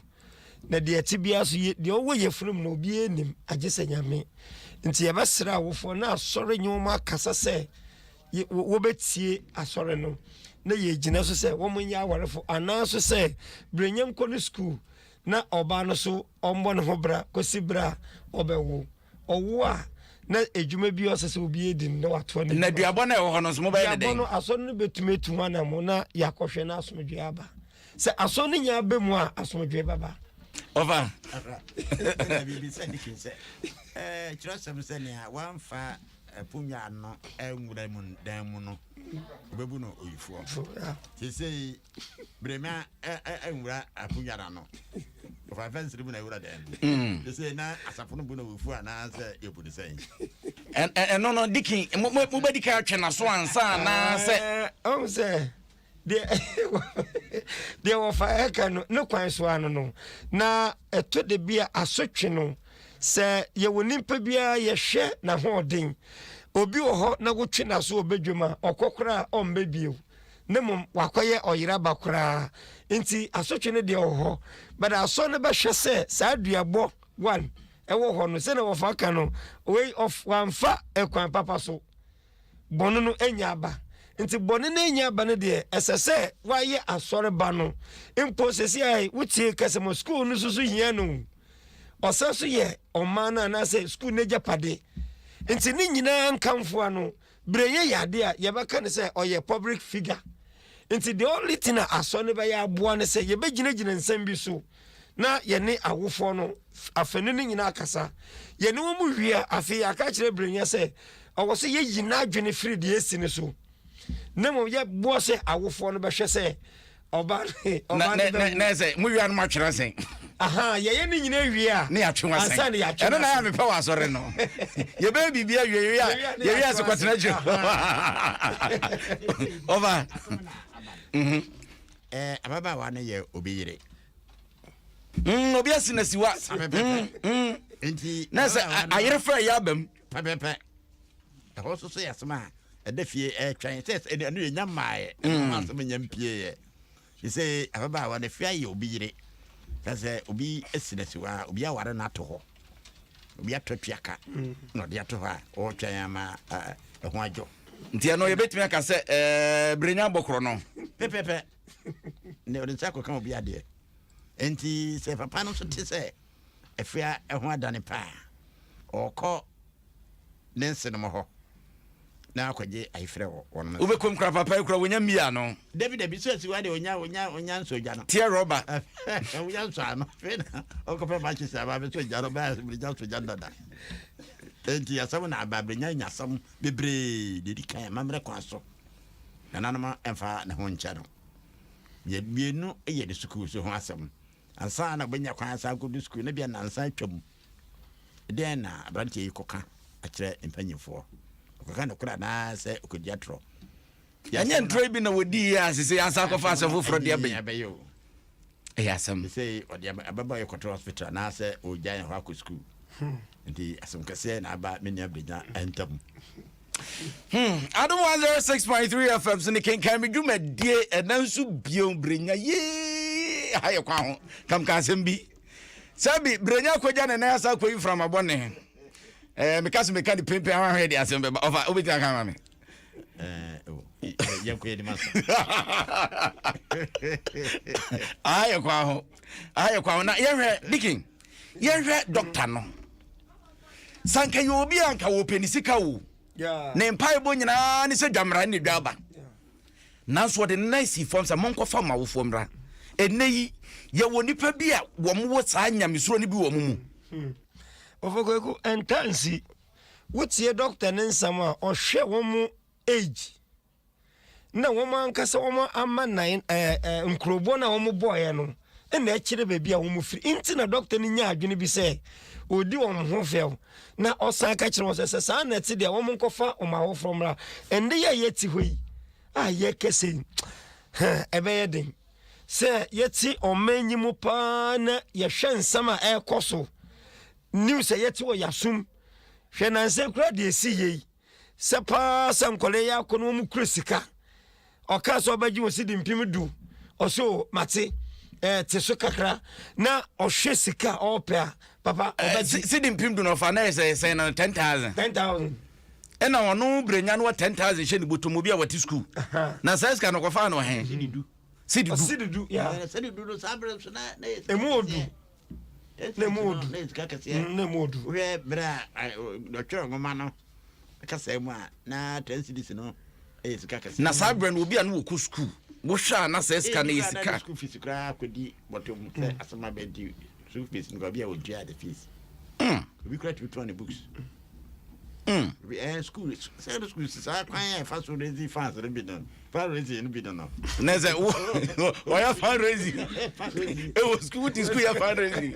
na deɛ ɛte biara so deɛ ɔwɔ yɛfunu mu no obiara nim agye sɛ nyame nti yɛbɛsrɛ awofoɔ na asɔre nye wɔn akasa sɛ wɔbɛtie asɔre no na yɛgyina so sɛ wɔn nyɛ awarefo anaa so sɛ berɛnyam kɔ no sukuu na ɔbaa no so ɔmmɔ ne ho bra kɔsi berɛ a ɔbɛwo. Ɔwo a, na adwuma bi a ɔsɛ sɛ obi adi no na watoa no. Na duabɔ no a ɛwɔ hɔ no nso mobɛyɛ ne dɛn? Duabɔ no, asɔre no bɛtumi atu ho anammɔn na yɛakɔhwɛ na asomdwoeɛ aba. Sɛ asɔre no nya ba mu a, asomdwoeɛ bɛba. Ɔfa. Ɛna biribi sɛ ne sɛ kyerɛsɛm sɛ nea wamfa aponnwa ano anwura mu dan mu no obebu no oyifoɔ. Seesei Brema nwura akonnwa no ano. Ɔfa fɛnsere mu na ɛwura dan mu. Seesei na asafo no bu no owufoɔ anaasɛ yɛbu no sɛn? Ɛno no dikin mobɛdi kan atwe n'aso ansa anaasɛ. Ɔhu sɛ deɛ wɔfa ɛka no ne kwan so ano no na ɛtɔ da bi a asotwe no sɛ yɛwɔ nipa biara yɛhwɛ n'ahoɔden obi wɔ hɔ na wotwe n'aso wɔ badwam a ɔkɔ koraa ɔmmɛ bio. Na mmom wakɔyɛ ɔyera ba koraa. Nti asotwe no deɛ wɔ hɔ. But asɔ no bɛhwɛ sɛ saa duabɔ one ɛwɔ hɔ no sɛdeɛ wɔfa ka no wei ɔf wamfa ɛkwan papa so. Bɔne no anya aba. Nti bɔne no anya aba no deɛ ɛsɛ sɛ wayɛ asɔre ba no mpo sɛsi a wotie kɛsɛ mo school no nso so hia no. Ɔsan so yɛ ɔman no anaasɛ school no agyapade. Nti ne nyinaa nkamfoa no Brɛnyɛ yɛ adeɛ a yɛbɛka no sɛ ɔyɛ public figure. Nti the only thing a asɔre no bɛyɛ aboa ne sɛ yɛbɛgyinagyina nsɛm bi so na yɛne awofoɔ no afanu no nyinaa akasa. Yɛne wɔn wie a, afei yɛaka akyerɛ Brɛnya sɛ ɔwɔ sɛ yɛyi n'adwene firi deɛ asi no so na mmom yɛboa sɛ awofoɔ no bɛhwɛ sɛ ɔba ɔba no bɛwu. Na sɛ mo wia no mo atwere asɛn. Aha yɛyɛ ne nyina wie a. Ne yɛatwe wasɛn. Ansa ne yɛatwe. Ɛno na yɛ mepɛ wɔ asɔre no. Yɛbɛyɛ biribi awie yɛwie a yɛwie a sɛ kɔtena akyire. Ɔba. Mhm. Ɛɛ ababaawa no yɛ obi yere. Mm, obi asi na siwa. Mm, mm. Nti na sɛ ayere frɛ yɛ abam. Pɛpɛpɛ. Ɛhɔ nso so yɛ asɛm a ɛda fie ɛretwɛn sɛ ɛno yɛ nya mmaeɛ ɛno ho asɛm nya mpieeɛ sɛ ababaawa no fie ayɛ obi yere sɛ sɛ obi asi no asi hɔ a obi aware no ato hɔ obi atɔ atua ka na ɔde ato hɔ a ɔretwɛn ama ɛho adwo. Nti ɛno yɛbɛtumi aka sɛ ɛɛ berenya bɔkorɔ no. Pɛpɛpɛ na ɔde nsa akɔka obi adeɛ nti sɛ papa no nso te sɛ afia ɛho adane paa ɔkɔ ne nsenom hɔ na akɔgye ayefrɛ wɔ wɔn nsa. Wobɛkɔm kora papa yi kora wɔnya mmia no. Dabi dabi so asi wa de onya onya onya nsɔ gya no. Teɛ rɔba. Onya nsɔ ano afei na ɔkɔpɛ matches aba abɛsɔ gya no bɛyɛ abirigya nsɔ gya no dada. Enti asɛm na aba abirigya nya asɛm bebree deɛ di kan amammerɛ kwan so nananom mfa ne ho nkyɛ no. Deɛ mmienu yɛ ne sukuu so ho asɛm. Ansa na ɔbɛnya kwan asan akɔdu sukuu no bia nansa atwam. Dɛn na aberanteɛ yi kɔka akyerɛ mpanyimfoɔ? Ɔkɔka nokorɛ anaasɛ ɔkɔdi atorɔ? Ɛnyɛ ntorɔ yi bi na wɔdii yɛ a sese asan akɔfa asɛm foforɔ de aba yi. Ɛyɛ asɛm. Sese ɔde abɛbɔ yɛ kɔtɔ hospital anaasɛ ɔgya yɛn hɔ akɔ sukuu. Nti asɛm kɛseɛ na aba me nua Brenya ntam. Hmm, Adom 106.3 FM so ne kenkan me dwumadie ɛna nso bio Brenya yee ha yɛ kwan ho kamka asɛm bi. Sɛbi Brenya akɔgya ne nan asa akɔyi mframa bɔne. Eh, meka so meka ne pempe ahwahwɛ de asɛm bɛba. Ɔfa wobɛtumi aka ma me. Eh, oh, yɛnkɔ yɛde ma sa. Ayɛ kwan ho. Ayɛ kwan ho na yɛhwɛ Dikin. Yɛhwɛ dɔkta no. Sanka yɛ obi a nka wɔpɛ ne sika o. Ne mpaebɔ nyinaa ne sɛ dwamra ne dwa aba. Nanso ɔde ne nan sii fam sɛ, Monkɔfa mo awofoɔ mmra. Ɛnnɛ yi, yɛwɔ nnipa bi a wɔwɔ saa nyamesuro no bi wɔ wɔn mu. Hmm. Ɔfɔ Kwaku, ɛnta nsi. Wotie dɔkta ne nsɛm a, ɔhwɛ wɔn age na wɔn ankasa wɔn ama nan ɛɛ ɛɛ nkurobɔ no a wɔn bɔɔɛ no na ɛkyerɛ baabi a wɔn firi. Nti na dɔkta no nya adwene bi sɛ ɔdi wɔn ho fɛw na ɔsan ka kyerɛ wɔn sɛ sɛ saa na ɛte deɛ wɔn nkɔfa wɔn awofoɔ mmra. Ɛnde yɛ yɛte hɔ yi a yɛkɛsɛ yi ɛbɛyɛ den sɛ yɛte ɔman yi mu paa na yɛhwɛ nsɛm a ɛrekɔ so news a yɛte wɔ yɛasom hwɛ nansa kura deɛ ɛsi yei sɛ paa sɛ nkɔla yi akɔ no wɔn kura sika ɔkaa sɛ ɔbɛgye wɔn sidi mpem du ɔsɛ o mate ɛɛ te so kakra na ɔhwɛ sika a ɔrepɛ a papa ɔbɛgye. sidi mpem du na ɔfa na yɛ sɛ sɛn na 10,000. 10,000. Ɛna ɔno brenya no wɔ 10,000 hyɛ ne bɔtɔ mu obi a wɔte sukuu na saa sika no ɔkɔfaa no ɔhɛn. Sidi du. Sidi du. Sidi du ya. Sidi du no saa bere so na na yɛ. Emu odu. Na emu odu. Na yɛ sika kɛseɛ. Na emu odu. Wohwɛ bere a ɔtwerɛ nwoma no kasa mu a na 10 cedis no yɛ sika kɛseɛ. Na saa bere no obi a no wɔkɔ sukuu wohwɛ a na saa sika no yɛ sika. School fees koraa kɔdi bɔtɔ mu sɛ asɛm abɛn nti school fees no obi a wɔntua the fees. Obi koraa tumi tɔn ne books. Obi ɛɛ school sɛ school saa kwan a ɛfa so raising funds no bi no fundraising no bi no no. Na sɛ wo ɔyɛ fundraising ɛwɔ school ti school yɛ fundraising.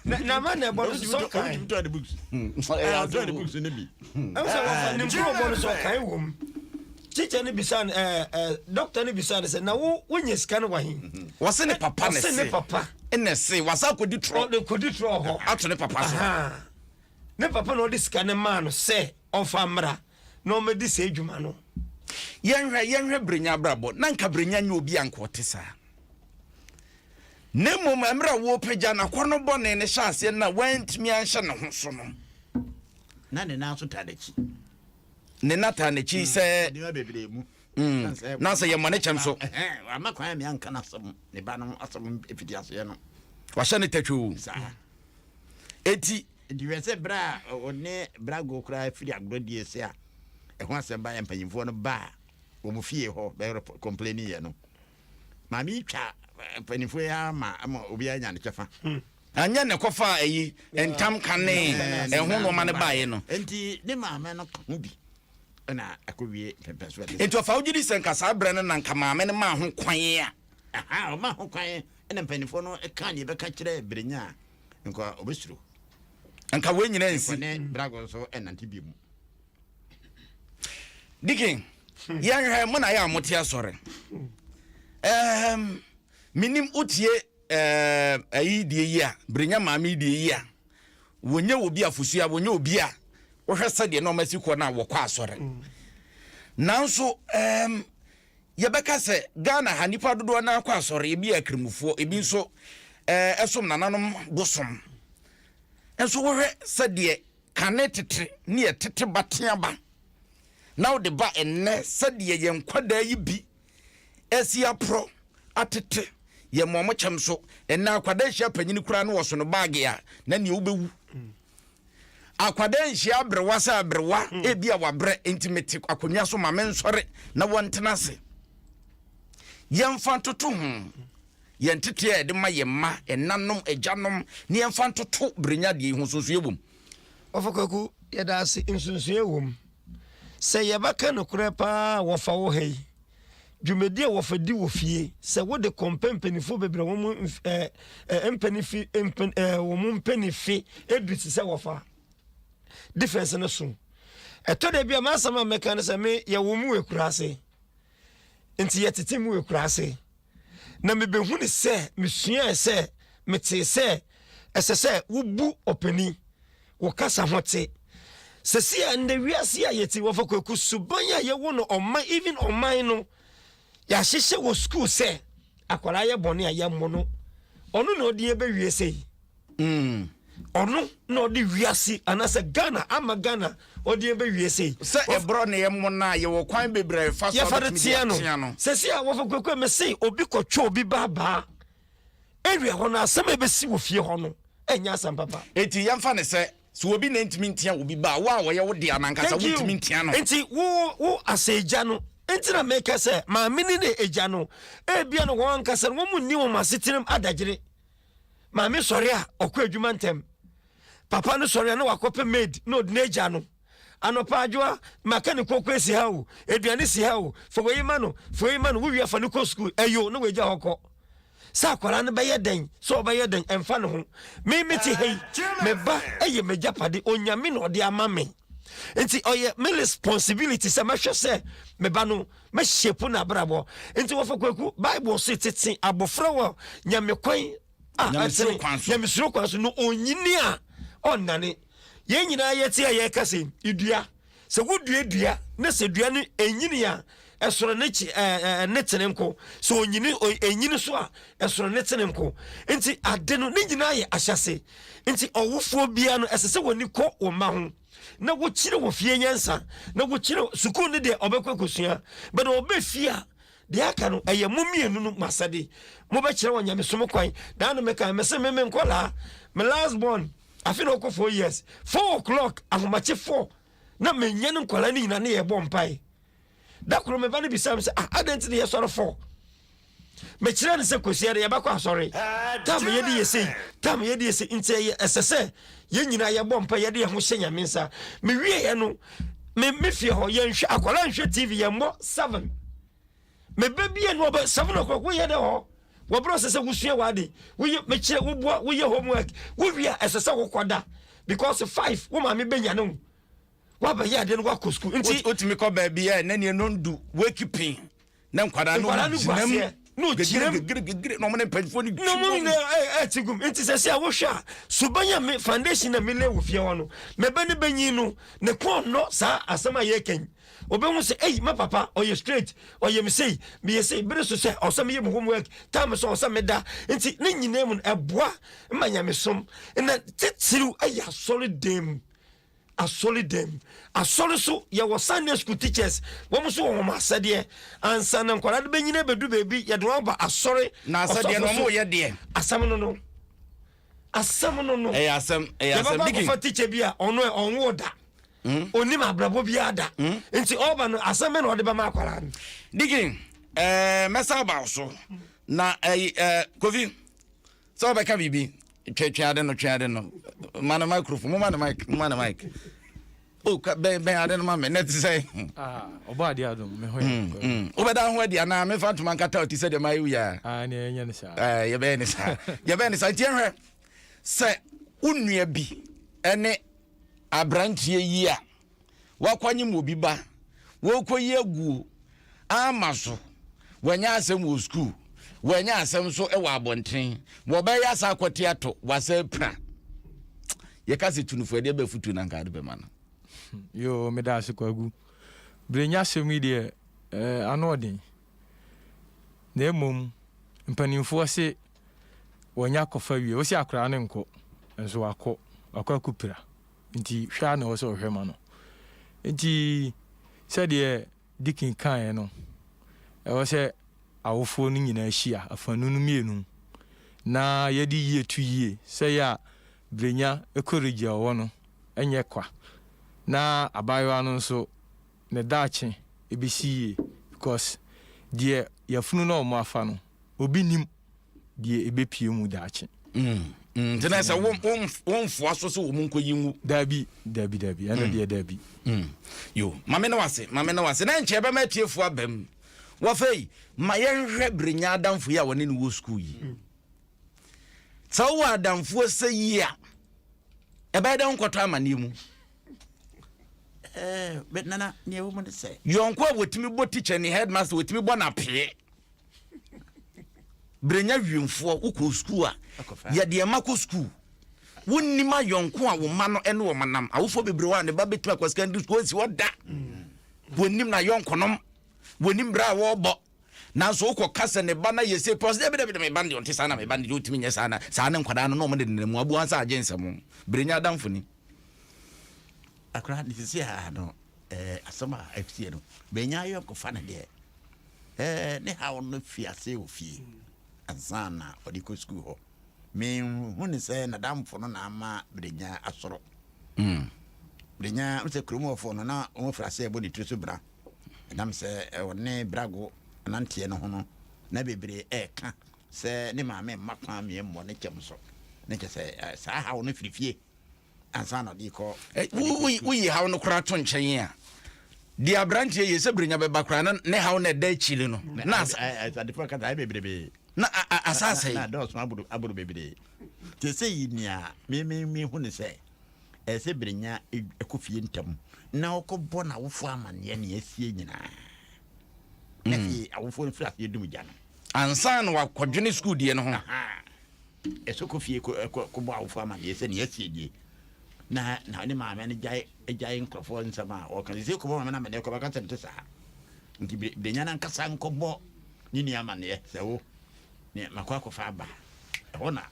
Na na ma na ɛbɔ no so kan. Obi tumi tɔn ne books. Ɛɛ ɔtɔn ne books no bi. Ɛwɔ sɛ wɔfa ne nkuro bɔ no so kan wɔ mu. Teacher no bisa no ɛɛ ɛɛ doctor no bisa no sɛ na wo wonya sika no wɔ he? Wɔse ne papa na ɛse. Wɔse ne papa. Ɛna ɛse wasa akɔdi torɔ. Ɔde kɔdi torɔ hɔ. Ato ne papa so. Ne papa na ɔde sika no maa no sɛ ɔmfa mmra na ɔmmɛdi saa adwuma no. Yɛnhwɛ, yɛnhwɛ Brenya abrabɔ. Na nka Brenya nyɛ obi a nka ɔte saa. Na mmom mmerɛ a wɔrepagya no, akɔnnɔ bɔne no hyɛ aseɛ no a wantumi anhyɛ ne ho so no. Na ne nan nso taa n'akyi. Ne nan taa n'akyi sɛ. Nneɛma bebree mu. Na sɛ yɛmmɔ ne kyɛm so. Wama kwan a anka n'asɛm, ne ba no ho asɛm mfitiaseɛ no. Wahyɛ ne tɛtwoo. Saa. Eti. Nti hwɛ sɛ berɛ a ɔne Brago koraa firi agorɔdie ase a ɛho asɛm baeɛ mpanyimfoɔ no baa wɔn fie hɔ bɛ kɔmpleni yɛ no, maame yi twa mpanimfoɔ yi ara ma ama obiara nya ne kyɛfa. Anyɛ na ɛkɔfaa ayi, ntam ka ne ɛho nnoɔma no baeɛ no. Nti ne maame no ka ho bi na ɛkɔwie mpɛmpɛnsoɔ ɛte saa. Nti ɔfa wogye di sɛ nka saa berɛ no na nka maame no maa ho kwan a. Aha, ɔmaa ho kwan na mpanimfoɔ no kaa deɛ ɛbɛka kyerɛɛ Berenya a, nka ɔbɛsuro. Nka wei nyinaa nsi. Nka ne Brago nso nnante bio mu. Dikin, yɛnhwɛ mo na yɛ a mote asɔre. Um, menim wotie ayi deɛ yi a, Berenya maame yi deɛ yi a, wɔnyɛ obi afosua, wɔnyɛ obi a wohwɛ sɛdeɛ na ɔma si kɔ no a wɔkɔ asɔre. Nanso, um, yɛbɛka sɛ Ghana ha nnipa dodoɔ no akɔ asɔre, ebi yɛ akramofoɔ, ebi nso ɛsom nananom bosom. Nso wohwɛ sɛdeɛ kane tete ne yɛ tete ba tea ba na wode ba ɛnnɛ sɛdeɛ yɛn nkwadaa yi bi asi aporɔ atete yɛn mmoa kyɛm so ɛnnɛ akwadaa hyia panyini koraa na wɔso no baage a na nea wobɛwu akwadaa nhyia aberewa sɛ aberewa hmm. ebi a wabrɛ nti mete akonnwa so ma mensɔre na wɔntena ase yɛmfa ntoto ho yɛn tete a yɛde ma yɛn mma ɛnanom agyanom ne yɛmfa ntoto berenya deɛ yi ho nsonsoeɛ wom Ɔfa Kwaku, yɛda ase, nsonsoeɛ wom. Sɛ yɛbɛka nokorɛ paa a wɔfa wɔ ha yi, dwumadi a wɔfa di wɔ fie, sɛ wode kɔmpɛ mpanimfoɔ bebree a wɔn eh, eh, mpanifi, mpan, eh, wɔn mpanifi edu te sɛ wɔfa difference no so. Ɛtɔ da bi a m'asɛm a mɛka no sɛ me yɛwɔ mu wɔ akuraase, nti yɛtete mu wɔ akuraase. Na mebɛhu ne sɛ mesuae sɛ metee sɛ ɛsɛ sɛ wobu ɔpanin, wo kasa ho te. Sɛsi a ndɛ wiase a yɛte wɔfa kwaku suban a yɛwɔ no ɔman even ɔman no yɛahyehyɛ wɔ school sɛ akwadaa yɛ bɔne a yɛmmɔ no ɔno na ɔde yɛbɛwie sei. Mm. Ɔno na ɔde wiase anaasɛ Ghana ama Ghana ɔde yɛn bɛwie sei. Sɛ ɛborɔ na yɛmmɔ no a yɛwɔ kwan bebree a yɛfa so a Yɛfa no bɛtumi de teɛ no. atea no. Sɛsi a wɔfa kwaku me se obi kɔtwe obi ba abaa area hɔ no asɛm a ɛbɛsi wɔ fie hɔ no ɛnyɛ asɛm papa. Enti yɛmfa no sɛ, sɛ obi na ntumi ntea obi ba a, wo a wɔyɛ wo dea no ankasa Thank you. wontumi ntea no. Nti wo wo asɛ agya no nti na meka sɛ maame ne ne agya no ebia no wɔn ankasa no wɔn nni wɔn asetenam adagyere. Maame sɔre a ɔkɔ adwuma ntɛm. Papa no sɔre a na wakɔpɛ maid na ɔde n'agya no. Anɔpa adwoa maka ne koko asi ha o, aduane si ha o, fa wei ma no, fa wei ma no, wowie fa no kɔ sukuu, ɛyo na wagya hɔ kɔ. Sɛ akwadaa no bɛyɛ dɛn, sɛ ɔbɛyɛ dɛn, ɛmfa ne ho. Me mete ha yi, me ba yɛ m'agyapade, Onyame na ɔde ama me. Nti ɔyɛ me responsibility sɛ mɛhwɛ sɛ me ba no mɛshape n'abrabɔ. Nti wɔfa kwaku, Bible se tete abɔfra wɔ nyame kwan a ɛtene, nyamesuro kwan so, na onyini a ɔnnane. Yɛn nyinaa yɛte a yɛreka sɛ dua, sɛ wodua dua na sɛ dua no ɛnyini a, ɛsoro ne kye ɛɛ ne tene nko. Sɛ onyini ɛnyini so a, ɛsoro ne tene nko. Nti ade no ne nyinaa yɛ ahyɛse. Nti ɔwofoɔ biara no ɛsɛ sɛ wɔni kɔ wɔn mma ho na wokyerɛ wɔ fie nyansa na wokyerɛ sukuu no deɛ ɔbɛkɔ akɔsua but ɔbɛ fie a deɛ aka no ɛyɛ mo mmienu no mo asɛde mobɛkyerɛ wɔ nyamesom kwan daa no meka mese me me nkɔlaa me last born afe na ɔkɔ 4 years 4 o'clock ahomakye 4 na menya no nkɔlaa no nyina ne yɛbɔ mpae Da koro me ba no bisaa me sɛ, ah, adɛn nti na yɛsɔre fɔ? Mekyerɛ no sɛ kɔsia de yɛbɛkɔ asɔre. Tam yɛde yɛ sei, tam yɛde yɛ sei, nti ɛyɛ ɛsɛ sɛ yɛn nyinaa yɛbɔ mpa yɛde yɛn ho hyɛ Nyame nsa. Mewieɛ no, me me fie hɔ yɛnhwɛ akwadaa nhwɛ TV yɛmmɔ 7. Meba bie no ɔbɛ 7 o'clock woyɛ dɛ hɔ. Wɔbrɛ sɛ sɛ wosua w'ade, woyɛ mekyerɛ woboa woyɛ homework, wowie a ɛsɛ sɛ wokɔda because 5 wo maame bɛnya ne wo. Wabɛyɛ adeɛ no wakɔ sukuu nti. Wotumi kɔ baabi a ɛnɛ neɛ nondu wake pin na nkwadaa no Nkwadaa no gu gyina mu. aseɛ. Na ɔgyina mu. Gegere na ɔmo ne mpanyinfoɔ no Na ɔmo nyinaa ɛte gum. Nti sɛ sɛ a wohwɛ a suban a me foundation na mele wɔ fie hɔ no, mɛbɛ ne bɛnyin no, ne kɔn nnɔ saa asɛm a yɛreka yi. Ɔbɛhu sɛ ei me papa ɔyɛ straight, ɔyɛ me sei, meyɛ sei, bere so sɛ ɔsɛ meyɛ me homework, time so ɔsɛ meda. Nti ne nyinaa mu no ɛboa ma nyamesom. Na titiriw ɛyɛ asɔre dan mu. Asɔre dɛm. Asɔre so yɛwɔ Sunday school teachers, wɔn nso wɔ wɔn asɛdeɛ. Ansa na nkwadaa no bɛnyini abɛdu baabi, yɛde wɔn aba asɔre. Na asɛdeɛ no wɔn yɛ deɛ. Asɛm no no. Asɛm no no. Ɛyɛ asɛm, ɛyɛ asɛm. Yɛbɛkɔ akɔfa teacher bi a ɔno ɛ ɔnwo da. Onim abrabɔ biara da. Nti ɔba no asɛm bɛ na ɔde bɛma akwadaa no. Dikin, ɛɛ mɛsa aba wo so. Na ɛyi ɛɛ Kofi. Sɛ wobɛka biribi, twe ade no, twe ade no. Ma no microphone, mo ma no mic, mo ma no mic. Oh, bɛn bɛn ade no ma me, na ɛte sɛ. Ah, ɔbɔ ade adom, me ho yɛ. Wobɛda ho adi anaa mefa ntoma nkata ɔti sɛ deɛ mayɛ wei a? Ah, ne yɛnyɛ ne saa. Eh, yɛbɛyɛ ne saa. Yɛbɛyɛ ne saa. Nti yɛhwɛ sɛ wo nua bi ne aberanteɛ yi a Wakɔnyem obi ba, wɔrekɔyi aguo ama so, wanya asɛm wɔ sukuu, wanya asɛm nso wɔ abɔnten, wɔbɛyɛ asa akɔte ato, wasa apira. Yɛka sɛ tunufo ɛdeɛ bɛfutu na nka ade bɛma no. Yoo, meda ase Kwaku. Berenya asɛm yi deɛ, eh, ano ɔden. Na mmom, mpanimfoɔ se wɔnya kɔfa wie. Wose akwadaa no nkɔ, nso wakɔ, wakɔ akɔpira. Nti hwɛ ara na ɛwɔ sɛ ɔhwɛ ma no. Nti sɛdeɛ Deacon kaeɛ no, ɛwɔ sɛ awofoɔ no nyinaa hyia, afanu no mmienu, na yɛde yie to yie sɛ yɛ a Brenya courage a ɔwɔ no nyɛ kwa, na abaayewa no nso ne daakye ɛbɛsi yie because deɛ yafunu no a wɔafa no, obi nnim. deɛ ɛbɛpue mu daakye. Mm, mm, nti na sɛ womfoa so sɛ wɔn nkɔyi ngu. Daabi, daabi, daabi, ɛno mm. deɛ daabi. Mm. Yo, mame ne wase, mame ne wase. Na nkyɛ ɛbɛma atiefoɔ aba mu. Wɔfei, ma yɛnhwɛ berenya adamfo yi a wɔne no wɔ sukuu yi. Mm. Sɛ wowɔ adamfoɔ sɛ yi a, ɛbɛyɛ dɛ wonkɔtɔ amanneɛ mu. Eh, nana, nea ɛwɔ mu ne sɛ. Yɔnko a wɔtumi bɔ tikya ni headmaster wɔtumi bɔ no apee. Berenya wiemfoɔ wokɔ sukuu a yɛde ɛma kɔ sukuu wonnim ayɔnko a wo mma no ne wɔn nam awofoɔ bebree hɔ a ne ba bɛtumi akɔ secondary school ɔnsi hɔ da wɔnnim n'ayɔnkonom wɔnnim berɛ a wɔrebɔ nanso wokɔ ka sɛ ne ba no ayɛ sei pɛ ɔsɛ dɛbi dɛbi me ba no deɛ ɔnte saa na me ba no deɛ ɔntumi nyɛ saa na saa ne nkwadaa no na wɔn de nenam mu aboa nsa agye nsɛm berenya adamfo ni akora ne sisi a no ɛɛ asɛm a ɛsie no berenya ayɔnkofa no deɛ Ɛɛ, ne haw no fi ase wɔ fie ansa na ɔde kɔ sukuu hɔ. Minhu no sɛ n'adamfo no na ama Brenya asɔrɔ. Brenya, sɛ kurom hɔfo no, na wɔafiri ase rebɔ ne tiri so bra. Ɛnam sɛ ɔne Brago nanteɛ no ho no, na bebree reka sɛ ne maame mma kwan mmea mmɔ ne kyɛm so. Ne kyɛ sɛ saa haw no firi fie. ansa na ɔde kɔ. Woyi haw no koraa to nkyɛn a, deɛ aberanteɛ yɛ sɛ birenya bɛba koraa na ne haw no ɛda akyiri no. Na adefoɔ kasa ayɛ bebrebe. Na asase. Na dɔɔso aboro aboro bebree. Te sɛ yi nea me me me hu ne sɛ ɛsɛ birenya ɛkɔ fie ntɛm na ɔkɔbɔ n'awofoɔ amaneɛ nea asie nyinaa. Na afei awofoɔ no firi aseɛ dum gya no. Ansa na wakɔdwene sukuu deɛ no ho. Ɛsɛ kɔ fie kɔ kɔ kɔbɔ awofo amanneɛ sɛ nea asie nie, na na ne maame no gyae gyae nkurɔfoɔ nsɛm a wɔka. Sɛ kɔbɔ maame no amanneɛ kɔ bɛka sɛ nte saa. Nti Brenya no ankasa nkɔbɔ ne nua amanneɛ sɛ wo ne makɔ akɔfa aba. Ɛhɔ na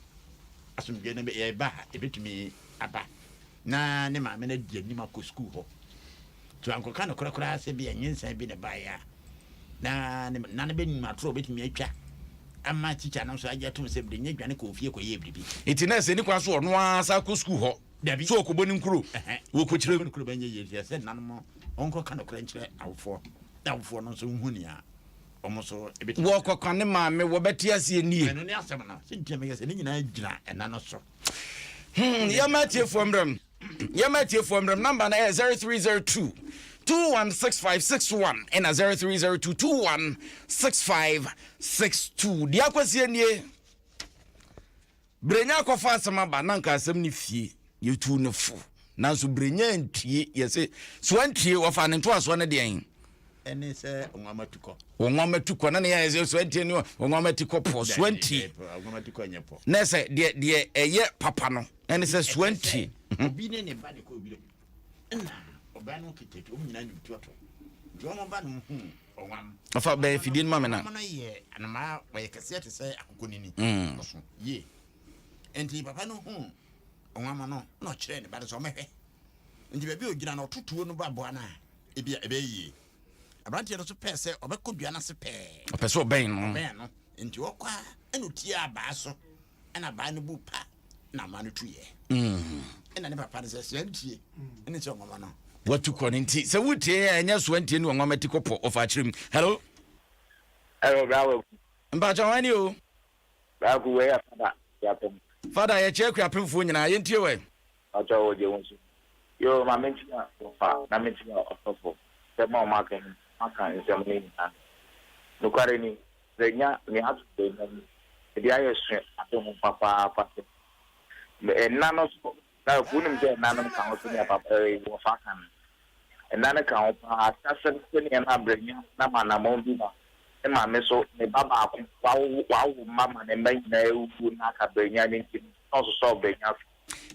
asomdwoeɛ no yɛba a ɛbɛtumi aba na ne maame no adi anim akɔ sukuu hɔ. So ankɔka nokorɛ koraa sɛ bi a nyinsɛn bi na ɛbaeɛ a, na ne na no bɛnim atorɔ a ɔbɛtumi atwa ama tikya no nso agye atom sɛ Brenya dwane kɔɔ fie kɔyɛɛ biribi. Nti na ɛsɛ ne kwan so ɔno ara san kɔ sukuu hɔ Dabi. sɛ ɔkɔbɔ ne nkuro wɔ kɔkyerɛ mu. Ɔkɔ ne kuro bɛnyɛ yie nti ɛsɛ nnanom ɔnkɔka nokorɛ nkyerɛ awofoɔ na awofoɔ no nso nhu nea wɔn nso bɛtumi ayɛ. Wɔkɔka ne maame wɔbɛte aseɛ nie. Ɛno ne asɛm no. Sɛ nti na meka sɛ ne nyinaa gyina ɛna no so. Hmm, yɛma atiefoɔ mmerɛ mu. Yɛma atiefoɔ mmerɛ mu. Namba no ɛyɛ 0302 216561 ɛna 0302 216562. Deɛ akɔsie nie. Brenya akɔfa asɛm aba na nka asɛm no fie. Yɛtuu no fo. Nanso Brenya antie. Yɛse so antie wɔfa ne ntoasoɔ no deɛn? Ɛne sɛ ɔnwama tu kɔ. Ɔnwama tu kɔ na ne yɛ sɛ soantie ne ɔnwama ti kɔ pɔ soantie. Ɔnwama ti kɔ nyɛ pɔ. Na sɛ deɛ deɛ ɛyɛ papa no ɛne sɛ soantie. Obi ne ne ba de kɔ obi ɛna ɔbaa no kete wɔn nyinaa nim tuato nti wɔn ba no hu ɔnwam. Ɔfa bɛn fidie no ma me na. Ɔnwam no yɛ anomaa ɔyɛ kɛseɛ te sɛ akokɔ nini. Ɔso yie nti papa no hu ɔnwam no na ɔkyerɛ ne ba no sɛ ɔmɛhwɛ nti baabi a ɔgyina no ɔto tuo no ba aboa no a ebia ɛbɛyɛ yie. Aberanteɛ no nso pɛɛ sɛ ɔbɛkɔ dua no ase pɛɛ. Ɔpɛ sɛ ɔbɛn no. Ɔbɛn no. Nti ɔkɔ a ɛna ɔtiaa abaa so ɛna abaa no bu pa na ama no tuiɛ. Ɛna ne papa no sɛ soantie ɛne sɛ ɔnwoma no. Watu kɔ no nti sɛ wotie a ɛnyɛ soantie ne ɔnwoma ti kɔ pɔ ɔfa akyerɛ mu. Hello. Hello, bravo. Mpakyɛ hwan ni o? Bravo, wei yɛ fada Akuapem. Fada yɛkyɛ Akuapemfoɔ nyinaa yɛntie wɛ. Mpakyɛ wɔ gye wo nso. Yoo ma menkyia wɔfa na menkyia ɔsɔfo sɛ ma ɔmo aka aka nsɛm no nyinaa. Nokware ni, Brenya nea ato Brenya yi, mede ayɛ sua ade ho papaapa sɛ me nna no so na wonim sɛ nna no ka ho sɛnea papa ɛɛ wɔfa ka no. Nna no ka ho paa ahyɛase no sɛnea na Brenya nam anammɔn bi ma ne maame so ne ba baako wawo wawo mma ma ne mma nyinaa awuwu na aka Brenya no nti no na ɔsosɔw Brenya so.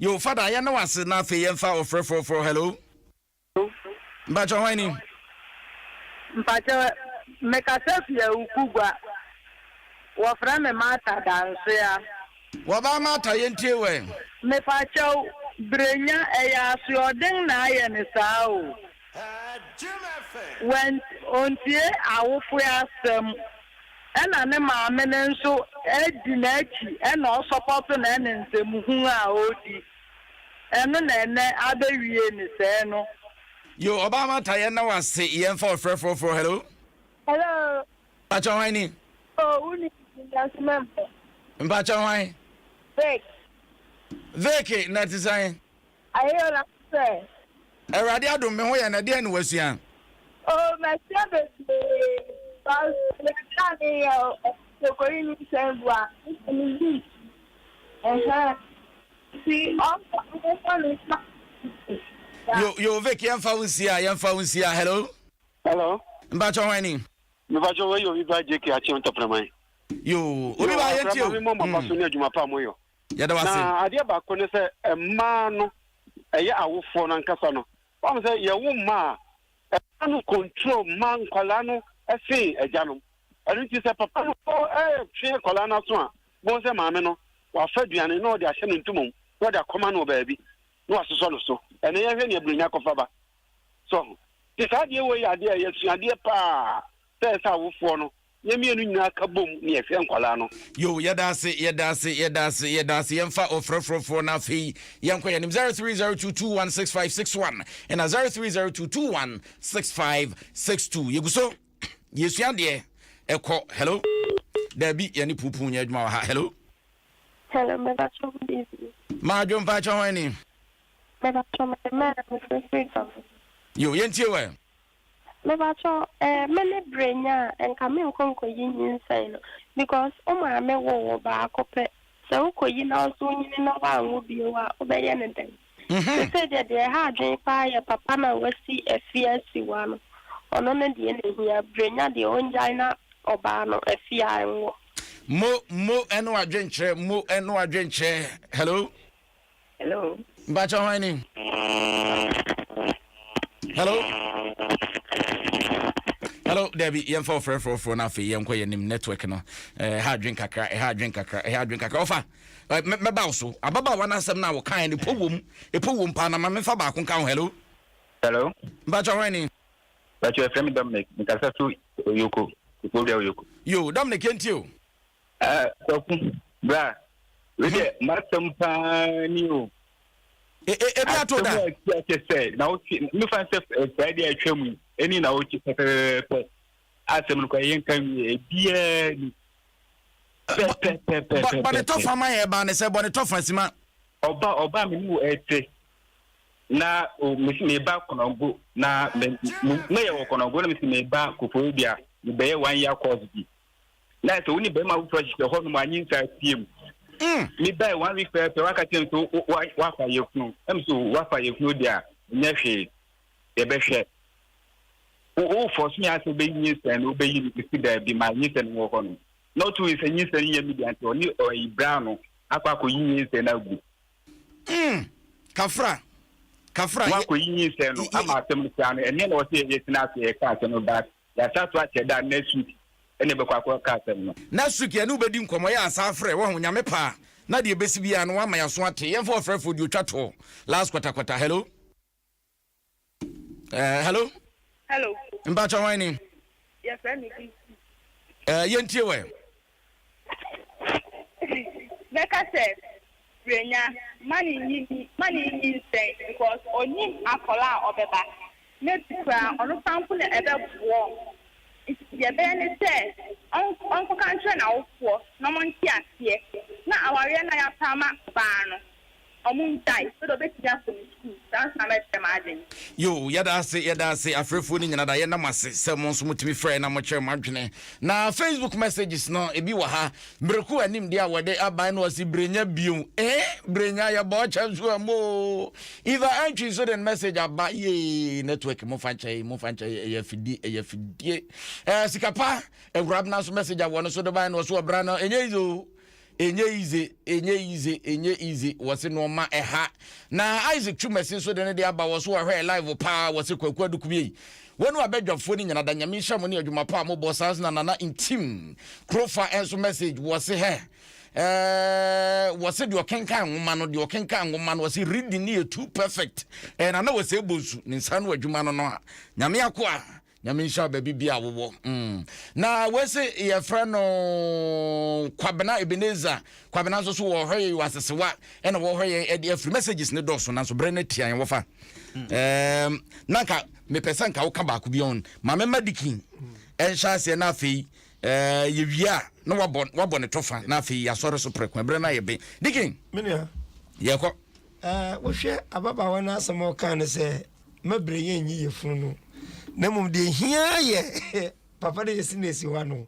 Yo fada yɛne wo ase na afei yɛmfa ɔfrɛ frɔfrɔ hello. Mpakyɛ hwan ni? Mpakyɛ mekasa fi Awukugua. Wɔfrɛ me Martha Dansoa. Wɔbaa Martha yɛntie wo ɛ. Mepakyɛw, Brenya, ɛyɛ asoɔden na ayɛ no saa o. Wɛnt, ontie awofoe asɛm ɛna ne maame no nso di n'akyi ɛna ɔsɔpɔto no ɛne nsɛm hunu a ɔdi. Ɛno na ɛnɛ abɛwie no sɛɛ no. Yo ɔbaa Martha yɛn na wase yɛn fa ɔfrɛ frɔfrɔ hello. Hello. Mpakyɛ hwan ni. Oh wo ni nyanso mɛmpɛ. Mpakyɛ hwan. Vic. Vic na ɛte sɛn. Ayeyo na sɛ. Awurade adom me ho yɛ na ɛdeɛn na wasua. Oh masua bebree cause yɛka ne yɛ ɔkɔyi ne nsɛm bu a me yi ɛhɛn. Yo yo Vic yɛmfa wo nsia yɛmfa wo nsia hello. Hello. Mpatsɔ hwan ni. Mpatsɔ wei yɛ obi ba JK Akyem Tɔprɛman. Yo obi ba yɛn ti o. Yo mo mapa so ne adwuma pa mo yɔ. Yɛda wase. Na adeɛ baako ne sɛ mmaa no ɛyɛ awofoɔ no ankasa no wɔn sɛ yɛwo mmaa a ɛma no control mma nkwadaa no sen agyanom ɛno nti sɛ papa no ɛtwe nkwadaa no aso a Bohu sɛ maame no, wafa aduane na ɔde ahyɛ ne ntoma mu na ɔde akɔma no wɔ baabi na wasosɔ no so. Ɛnnɛ yɛnhwɛ nea Buronya kɔfa ba. So ho? Nti saa adeɛ wei yɛ adeɛ a ɛyɛ asuadeɛ paa sɛ ɛsɛ awofoɔ no, yɛn mmienu nyinaa ka bom na yɛhwɛ nkwadaa no. Yo, yɛda ase, yɛda ase, yɛda ase, yɛda ase. Yɛmfa ɔfrɛfrɛfoɔ no afei yɛnkɔ yɛn anim. 0302216561 ɛna 0302216562. Yɛgu so. Yɛsua deɛ ɛkɔ hello daabi yɛne puupuu nyɛ adwuma wɔ ha hello. Hello mebakyɛ good evening. Maadwo mpakyɛ hwan ni. Mebakyɛ mede Mary mefirifiri dɔm. Yo yɛntie wɛ. Mebakyɛ eh, me ne brenya a nka menkɔ nkɔyi nyinsɛn no because wo maame woo wo baako pɛ sɛ wokɔyi na wo nso wonyini na woanwo bio a wobɛyɛ no dɛn? Seesei deɛ, deɛ ɛha adwene paa yɛ papa no a wasi afie asi hɔ ano. Ɔno ne deɛ na ɛhia. Brenya deɛ ɔngyae na ɔbaa no afie a ɛnwɔ. Mo mo ɛne wadwenkyerɛ mo ɛne wadwenkyerɛ hello. Hello. Mpakyɛ hwan ni. Hello. Hello dabi yɛmfa ɔfrɛfrɛfoɔ no afei yɛnkɔ yɛnim network no ɛha adwen kakra ɛha adwen kakra ɛha adwen kakra ɔfa Mɛba wo so. Ababaawa no asɛm no a wɔkaeɛ no, ɛpo wom. Ɛpo wom paa. Na ma memfa baako nka ho. Hello. Hello. Mpakyɛ hwan ni? Mpakyɛ yɛfrɛ me Dominic. Mekasa so Oyoko. Koforidua Oyoko. Yo, Dominic yɛntie o. Eh, Kwaku, bra. Wei deɛ mhm. m'asɛm paa ni o. E, e, ebi ato da. Asɛm a ɛti akyɛ sɛ na wotwe mefa sɛ Friday a atwa mu yi ɛni na wotwe pɛpɛɛpɛ asɛm no kɔ yɛnka wie ebiara ni. Pɛpɛpɛpɛpɛ. Bɔ ne tɔfa ma yɛ ba ne sɛ bɔ ne tɔfa sima. Ɔba ɔba me ne wo ɛte na o mesi meba kɔnɔngo na me me yɛ wɔ kɔnɔngo na mesi meba koforidua mebɛyɛ one year course bi na sɛ wo ne bɛrima foforɔ hyehyɛ hɔ nom anyi nsa atie mu mm. mebae one week pɛpɛ waka kyerɛ m so wafa yɛ kunu ɛm so wafa yɛ kunu deɛ a nyɛ hwee yɛbɛhwɛ. Wo wo force me asɛ wobɛyi nyinsɛn no wobɛyi no mesi daabi ma nyinsɛn no wɔ hɔ no na ɔto yi sɛ nyinsɛn no nyɛ me dea nti ɔne ɔyi bra no akɔ akɔyi nyinsɛn no agu. Mm, kafra, kafra. Wɔn akɔyi nyinsɛn no ama asɛm no koraa no ɛneɛ na wɔsɛ yɛtena ase yɛka asɛm no but yɛasa so akyɛ da next week ɛne ɛbɛkɔ akɔka asɛm no. Next week yɛne wobɛdi nkɔmmɔ yɛ ansa afrɛ wahu nyame paa na deɛ ɛbɛsi biara no wama yɛaso ate yɛmfa ɔfrɛfoɔ deɛ ɔtwa toɔ last kwatakwata hello. Uh, hello. Hello. Mpatsɔ hwan ni? Yɛfrɛ me Gift. Uh, yɛntie wɛ. Mɛka sɛ Brenya ma ne nyi ma ne nyinsɛn because ɔnim akɔla a ɔbɛba. Maybe koraa ɔno koraa mpo na ɛbɛboɔ nti deɛ ɛbɛyɛ ne sɛ ɔnkɔka nkyerɛ n'awofoɔ na wɔnte aseɛ na awareɛ no a yɛapɛ ama ɔbaa no Ɔmo ngyae sɛdeɛ ɔbɛtumi akɔ ne sukuu saa nso na mɛkyerɛ m'adwene. Yoo yɛda ase yɛda ase afrɛfoɔ no nyina da yɛda mo ase sɛ mo nso motumi frɛ na mokyerɛ mo adwene na Facebook messages no ebi wɔ ha mmereko anim deɛ a wɔde aban no ɔse brenya bio eh brenya yɛbɔ ɔkyɛ nso ɛmo Eva Antwi nso de message aba yee network mo fa nkyɛn mo fa nkyɛn ɛyɛ afidie ɛyɛ afidie ɛɛ sikapa awurabena nso message a wɔn nso de ban no ɔso ɔbra no ɛnyɛ easy o Ɛnyɛ easy, ɛnyɛ easy, ɛnyɛ easy, wɔse nnoɔma ɛha. Na Isaac Twumasi nso de ne deɛ aba, wɔse wɔhwɛɛ live paa, wɔse Kwaku Adukum ei. Wɔne wabadwafoɔ no nyina da Nyame nhyira mo ne adwuma pa a mobɔ, saa nso na Nana Ntim Krofa nso message, wɔse hɛ ɛɛ wɔse deɛ ɔkenkan nwoma no, deɛ ɔkenkan nwoma no, wɔse reading no yɛ too perfect, ɛɛ Nana wɔse Bonsu ne nsa ano adwuma no no a, Nyame akoa. Nyame nhyira wo baabi bia wowɔ. Mm. Na wei se yɛfrɛ no Kwabena Ebenezer. Kwabena nso so wɔhwɛ yɛn wɔ asesewa ɛna wɔhwɛ yɛn ɛde afiri messages ne dɔɔso nanso berɛ no atia yɛn wɔfa. Mm. Na nka mepɛ sɛ nka woka baako bi ɔn. Maame Madikin ɛnhyɛ aseɛ na afei eh, yɛwie a na wabɔ wabɔ ne tɔfa na afei yɛasɔre so prɛko ɛberɛ no ayɛ ben. Dikin. Menua. Yɛkɔ. Uh, wohwɛ ababaawa no asɛm a ɔkaa no sɛ mɛbrɛ yɛn nyi yɛfunu no na mmom deɛ hia yɛ papa no yɛsi na esi hɔ ano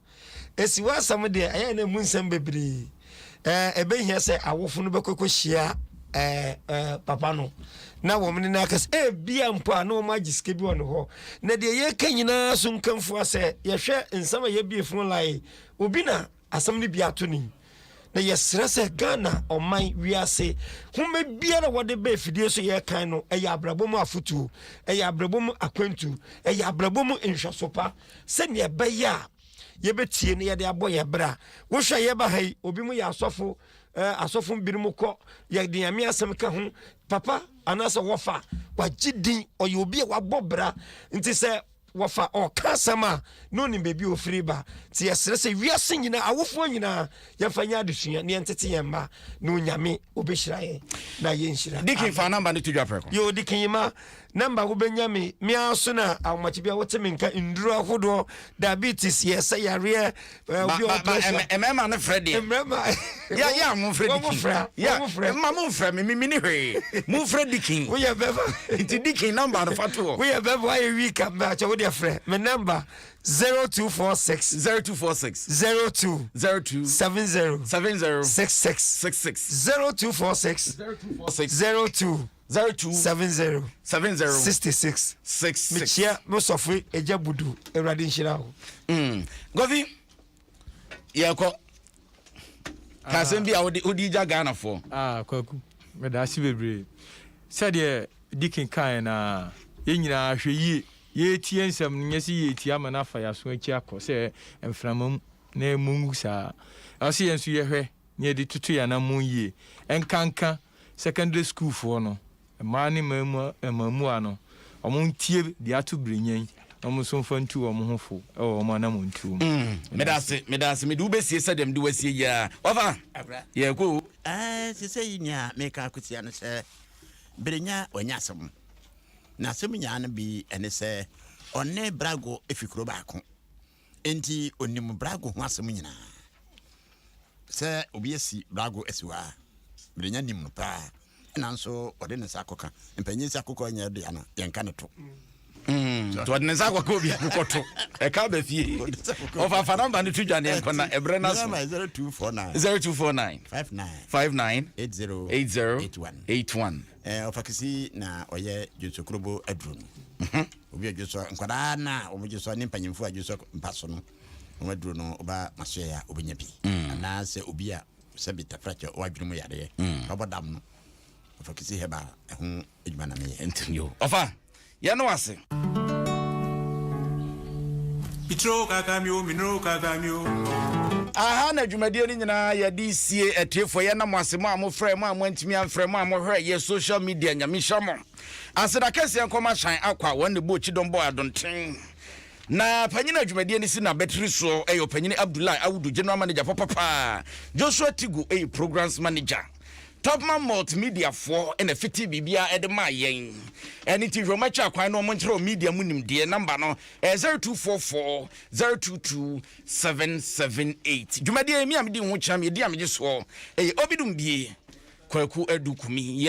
esi hɔ asɛm deɛ ɛyɛ na emu nsɛm bebree ɛɛ ɛbɛhia sɛ awofo no bɛkɔ kɔhyia ɛɛ ɛɛ papa no na wɔn ne no akasa ebia mpo a na wɔn agye sika bi wɔ ne hɔ na deɛ yɛka nyinaa so nkamfo asɛ yɛhwɛ nsɛm a yɛbie fon line obi na Asɛm no bi ato no yi, na yɛsrɛ sɛ Ghana ɔman, wiase, nhoma biara a wɔde ba afidie so yɛrekan no, ɛyɛ abrabɔ mu afotuo, ɛyɛ abrabɔ mu akwantu, ɛyɛ abrabɔ mu nhwɛso pa, sɛnea ɛbɛyɛ a yɛbɛtie na yɛde abɔ yɛn bra. Wohwɛ a yɛba ha yi, obi mu yɛ asɔfo, eh, asɔfo binom kɔ, yɛde Nyame asɛm ka ho, papa anaasɛ wɔfa, wagye din, ɔyɛ obi a wabɔ bra, nti sɛ Wɔfa ɔka asɛm a na onim baabi a ofiri ba. Nti yɛsrɛ sɛ wiase nyinaa, awofoɔ nyinaa, yɛmfa nyɛ adesua na yɛntete yɛn mma na Onyame obɛhyira yɛn na yɛnhyira. Dikin fa number no to dwa prɛko. Yoo Dikin Yima, number wobɛnya me, me ara so na ahomakye bia wote me nka, nnuro ahodoɔ, diabetes, yɛsɛ yareɛ, obi a ɔwɔ pressure. Mmarima no frɛ deɛ. Mmarima. Yɛ yɛ a mo nfrɛ Dikin. Wɔn frɛ. Yɛ mma mo nfrɛ me mi ni hwee. Mo nfrɛ Dikin. Woyɛ bɛma. Nti Dikin number no fa to hɔ. Woyɛ bɛma wayɛ weak a mɛ akyɛ wo deɛ frɛ me number 0246. 0246. 02. 02. 70. 70. 66. 66. 0246. 0246. 02. 02. 70. 70. 66. 66. Mekyia mo sɔfo Agya Budu Awurade nhyira wo. Mm. Govi yɛkɔ ka asɛm bi a wode wode gya Ghanafoɔ. Ah, Kwaku, meda ase bebree. Sɛdeɛ Dikin kaeɛ no ara, yɛn nyinaa hwɛ yie. Yɛretie nsɛm no, nyɛ sɛ yɛretie ama no afa yɛn aso akyi akɔ sɛ mframa mu na ɛmmɔ ngu saa. Ɛwɔ sɛ yɛn nso yɛhwɛ na yɛde toto yɛn anammɔn yie. Ɛnkanka secondary school foɔ no, mmaa ne mmaamua no, wɔn ntie deɛ ato Birenyan na wɔn nso mfa ntu wɔn ho fo wɔ wɔn anammɔntuo mu. Mm, meda ase, meda ase, mede wo bɛsie sɛdeɛ mede wo asie yi ara. Wɔfa, yɛrekɔ o. Ɛɛ, sesei nea meka akotia ne sɛ, Berenya wanya asɛm. Na asɛm nyaa no bi ne sɛ, ɔne Brago fi kuro baako. Enti onim Brago ho asɛm nyinaa. Sɛ obi asi Brago asi hɔ a, Berenya nim no paa. Nanso ɔde ne nsa akɔka. Mpanyin sɛ akokɔ nyɛ dea no, yɛnka ne to. Mm, nti ɔde ne nsa akɔka obi akokɔ to. Ɛka aba fie. Ɔfafa namba no to dwa ne ɛnkɔ na ɛbrɛ no aso. 0249 0249 59 59 80 80 81. 81. Ɔfa kisi na ɔyɛ Dwonsokrobo aduro no. Obi a dwonsɔ, nkwadaa no a wɔdwonsɔ ne mpanyimfoɔ a dwonsɔ mpa so no, wɔn aduro no woba masoɛeɛ a wobɛnya bi. Anaasɛ obi a sɛbi tafrakyɛ ɔwɔ adwene mu yareɛ, ɔbɔ dam no, ɔfa kisi herbal ɛho adwuma na meyɛ. Nti yo, ɔfa, yɛne wo ase. Mitro kaka mi o, minro kaka mi o. Aha na dwumadie no nyinaa yɛde sie atiefoɔ yɛna mo ase mo a mofrɛ mo a moantumi amfrɛ mo a mohwɛ yɛ social media nyame nhyira mo aseda kɛseɛ nkɔma hyɛn akwa wɔn ne bɔɔ kyidɔm bɔɔ adonten na panyin a dwumadie no si n'abatiri soɔ ɛyɛ ɔpanyini Abdullahi Awudu general manager papapaa Joshua Tigo ɛyɛ programs manager Topman Multimedia foɔ na ɛfitee biribiara de maa yɛn. Ɛno nti hwɛ wɔn akyi akwan na wɔn nkyerɛ wɔn media mu nimdeɛ. Number no ɛyɛ 0244 022 778. Dwumadie yi me a medi ho kyea me, edin a megye soɔ ɛyɛ Obidum Bie Kwaku Adu Kumi.